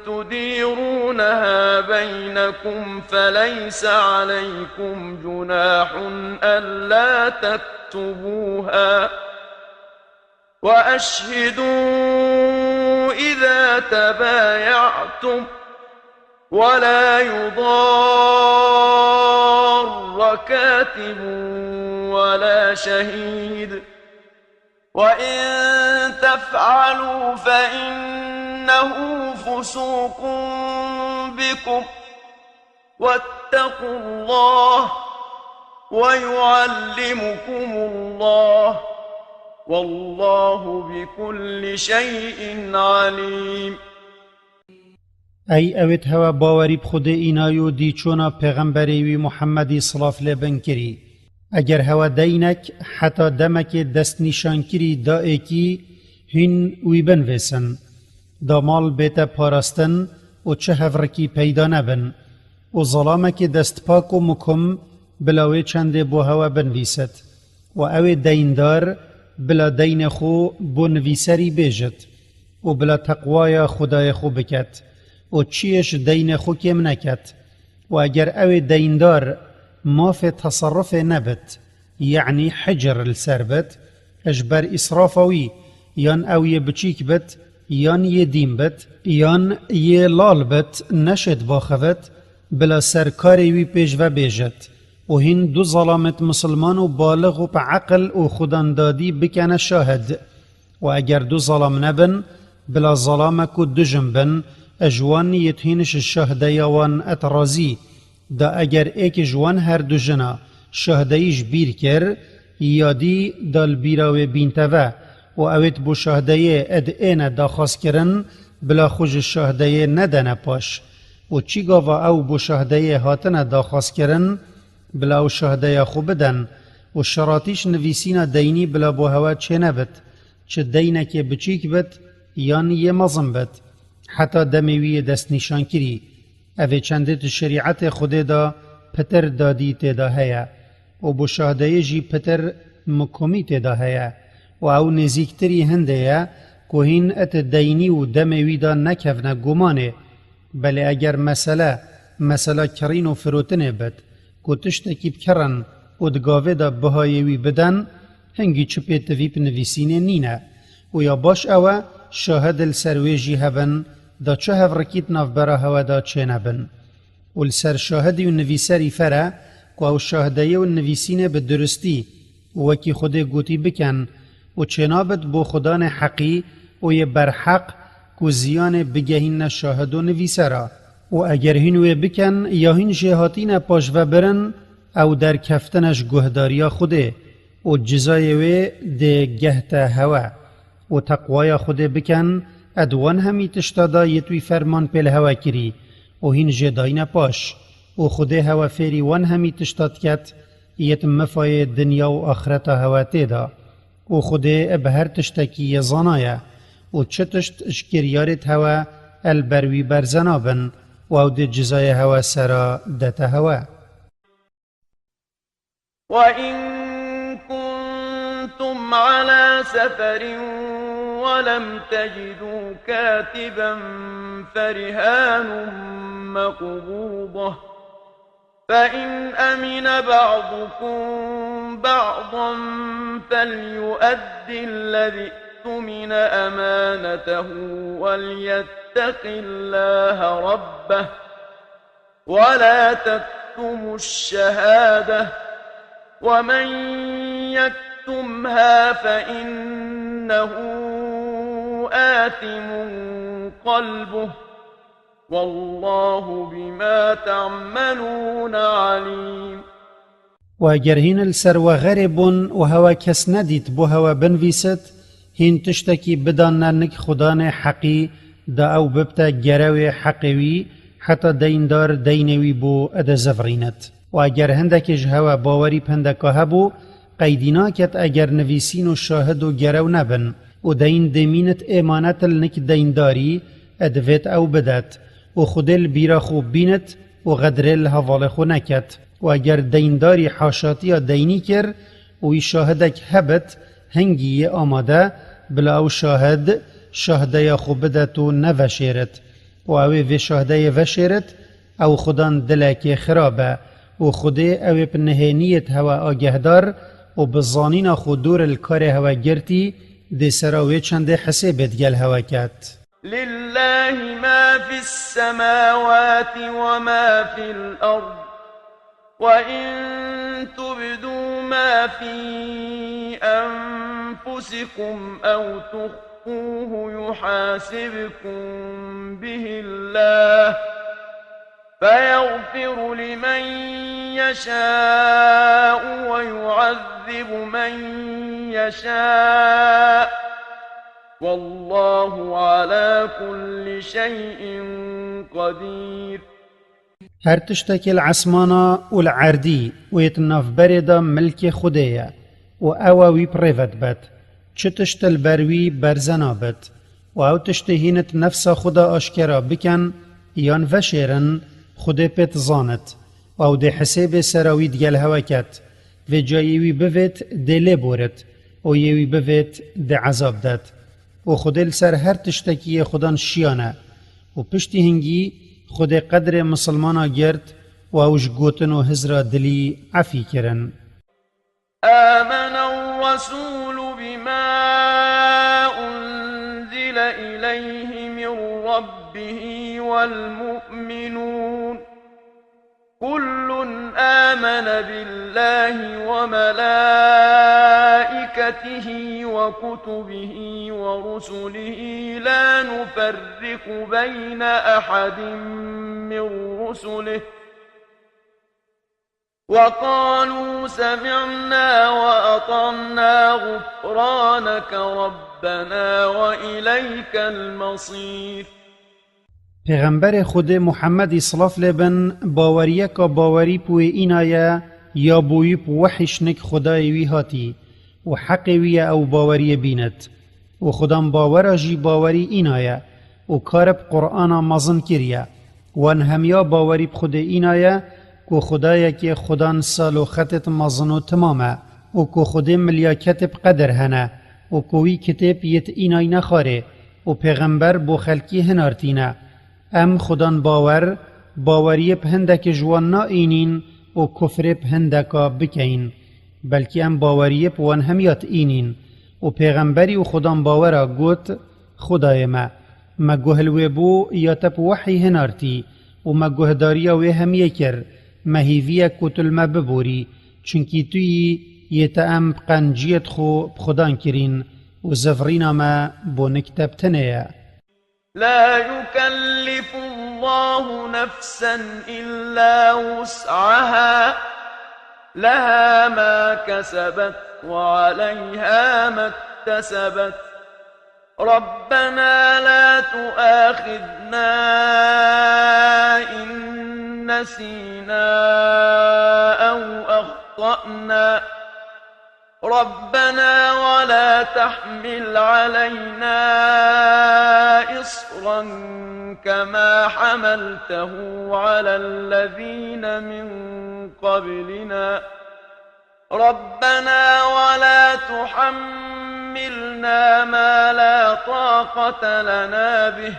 تديرونها بينكم فليس عليكم جناح ألا تكتبوها وأشهدوا إذا تبايعتم ولا يضار كاتب ولا شهيد وإن تفعلوا فإنه فسوق بكم واتقوا الله ويعلمكم الله والله بكل شيء عليم. Ey ewêt hewe bawerî bi Xwedê înayo dî çona pêxemberê wî Muhemmedî silav lê bin kirî. Eger hewe deynek heta demekê destnîşankirî da êkî hîn wî binvêsin. Da mal bête parastin û çi hevrikî peyda nebin. Û zelamekê destpak û mukum bila wê çendê bo hewe binvîsit. Û ewê deyndar bila deynê xwe bo nivîserî bêjit û bila teqwaya Xwedayê xwe biket û çiyê ji deynê xwe kêm neket. Û eger ewê deyndar mafê teserrufê nebit, yanî hicr li ser bit, ji ber îsrafa wî, yan ew yê biçîk bit, yan yê dîn bit, yan yê lal bit, neşêt baxivit, bila ser karê wî pêş ve bêjit û hîn du zelamêt misilman û balix û bi eqil û xudandadî bikene şahid. Û eger du zelam nebin, bila zelamek û dijim bin, ji wan yêt hîn ji şahdeya wan et razî. Da eger êk ji wan her du jina şahdeyî ji bîr kir, ya dî da li bîra wê bînte ve û ewêt bo şahdeyê ed êne daxwazkirin, bila xwe ji şahdeyê nedene paş. Û çî gava ew bo şahdeyê hatine daxwazkirin, bila ew şahdeya xwe biden û şeratîş nivîsîna deynî bila bo hewe çênebit, çi deynekê biçîk bit yan yê mezin bit, heta demê wî yê destnîşankirî. Ev ê çendê di şerîetê Xwedê de pitir dadî tê de heye û bo şahdeyê jî pitir mikomî tê de heye û ew nêzîktirî hindê ye ku hîn et deynî û demê wî de nekevne gumanê. Belê eger mesele, mesela kirîn û firotinê bit, ku tiştekî bikirin û di gavê de bihayê wî biden, hingî çi pê tivî bi nivîsînê nîne. Û ya baş ew e, şahid li ser wê jî hebin, da çi hevrikî di navbera hewe de çênebin. Û li ser şahidî û nivîserî fer e, ku ew şahdeyê û nivîsînê bi duristî û wekî Xwedê gotî bikin û çênabit bo xudanê heqî û yê berheq ku ziyanê bigehînne şahid û nivîsera. Û eger hîn wê bikin ya hîn jê hatîne paşvebirin, ew derkeftine ji guhdariya Xwedê û cizayê wê dê gehte hewe. Û teqwaya Xwedê bikin, ed wan hemî tişta da yêt wî ferman pê li hewe kirî û hîn jê dayne paş. Û Xwedê hewe fêrî wan hemî tişta diket, yêt mifayê dinya û axireta hewe tê de. Û Xwedê bi her tiştekî yê zana ye û çi tişt ji kiryarêt hewe el ber wî berze nabin û ew dê cizayê hewe sera dete hewe. وإن كنتم على سفر ولم تجدوا كاتبا فرهان مقبوضة، فإن أمن بعضكم بعضا فليؤد الذي اؤتمن أمانته وليتق الله ربه، ولا تكتموا الشهادة، ومن يكتمها فإنه آثم قلبه، والله بما تعملون عليم. Û eger hîn li ser we xerê bûn û hewe kes nedît bo hewe binivîsit, hîn tiştekî bidanne nik xudanê heqî, da ew bibte gerewê heqê wî, heta deyndar deynê wî bo ede zivirînit. Û eger hindekê ji hewe bawerî bi hindeka hebû, qeydî naket eger nivîsîn û şahid û gerew nebin û deyn dê mînit êmanet li nik deyndarî, e divêt ew bidet û Xwedê li bîra xwe bînit û xedrê li hevalê xwe neket. Û eger deyndarî haşatiya deynî kir û wî şahidek hebit, hingî yê amade, bila ew şahid şahdeya xwe bidet û neveşêrit. Û ew ê vê şahdeyê veşêrit, ew xudan dilekê xirab e û Xwedê ew ê bi nihêniyêt hewe agehdar û bi zanîna xwe dûr li karê hewe girtî, dê sera wê çendê hisêbê digel hewe ket. لله ما في السماوات وما في الأرض، وإن تبدوا ما في أنفسكم أو تخفوه يحاسبكم به الله، فيغفر لمن يشاء ويعذب من يشاء، والله على كل شيء قدير. Her tiştekî li esmana û li erdî û yê di navberê de milkê Xwedê ye û ew e wî bi rê ve dibet. Çi tişt li ber wî berze nabit. Û ew tiştê hîn di nefsa xwe de aşkera bikin yan veşêrin, Xwedê pê dizanit. Û ew dê hisêbê sera wî digel hewe ket. Vê cayê wî bivêt dê lê borit û yê wî bivêt dê ezab det. Û Xwedê li ser her tiştekî yê xudan şiyan e. Û piştî hingî Xwedê qedrê misilmana girt û ew ji gotin û hizra dilî efî kirin. آمن الرسول بما أنزل إليه من ربه والمؤمنون، كل آمن بالله وملائكته وكتبه ورسله لا نفرق بين أحد من رسله وقالوا سمعنا وأطعنا غفرانك ربنا وإليك المصير. Pêxemberê Xwedê Muhemmedî, silav lê bin, baweriyeka bawerî bi wê înaye ya bo wî bi wehî şinik Xwedayê wî hatî û heqê wî ye ew baweriyê bînit. Û xudan bawera jî bawerî înaye û kar bi Qur'ana mezin kiriye. Wan hemiya bawerî bi Xwedê înaye ku Xwedayekê xudan sal û xetêt mezin û timam e û ku Xwedê milyaketê bi qedir hene û ku wî kitêb yêt înay nexwarê û pêxember bo xelkî hinartîne. Em xudan bawer, baweriyê bi hindekê ji wan naînîn û kufrê bi hindeka bikeyin. Belkî em baweriyê bi wan hemiya diînîn. Û pêxemberî û xudan bawera got, Xwedayê me, me guh li wê bû ya te bi wehî hinartî û me guhdariya wê hemiyê kir, me hîviye ku tu li me biborî, çunkî tu yî yê te em bi qenciyêt xwe bi xudan kirîn û zivrîna me bo nik te bi tinê ye. لا يكلف الله نفسا إلا وسعها، لها ما كسبت وعليها ما اكتسبت. ربنا لا تؤاخذنا إن نسينا أو أخطأنا. ربنا ولا تحمل علينا إصرا كما حملته على الذين من قبلنا. ربنا ولا تحملنا ما لا طاقة لنا به.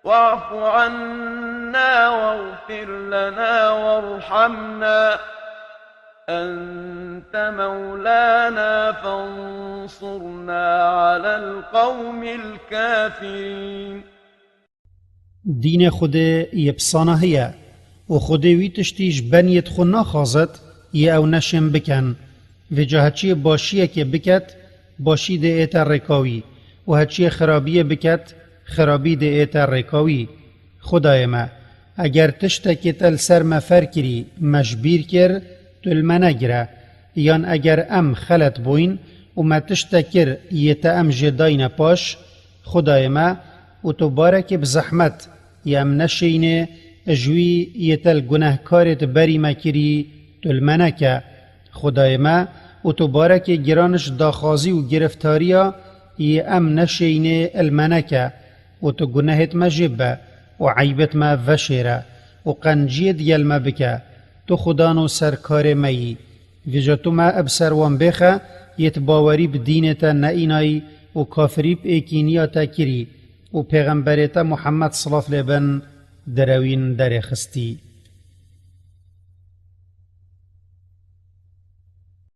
واعف عنا واغفر لنا وارحمنا، أنت مولانا فانصرنا على القوم الكافرين. Dînê Xwedê yê bi sanahiye û Xwedê wî tiştî ji beniyêt xwe naxwazet yê ew neşên bikin. Vêca heçiyê başiyekê biket, başî dê ête rêka wî û heçiyê xirabiyê biket, xirabî dê ête rêka wî. Xwedayê me, eger tiştekê te li ser me fer kirî, me ji bîr kir, tu li me negire. Yan eger em xelet bûyn û me tiştek kir yê te em jê dayne paş, Xwedayê me, û tu barekê bi zehmet yê em neşêynê, ji wî yê te li gunehkarê di berî me kirî, tu li me neke. Xwedayê me, û tu barekê giran ji daxwazî û giriftariya yê em neşêynê li me neke, û tu gunehêt me jê bibe û eybêt me veşêre û qenciyê digel me bike. Tu Xudan û serkarê me yî. Vêca tu me bi ser wan bêxe, yêt bawerî bi dînê te neînayî û kafirî bi êkîniya te kirî û pêxemberê te Muhammed, silav lê bin, direwîn derê xistî.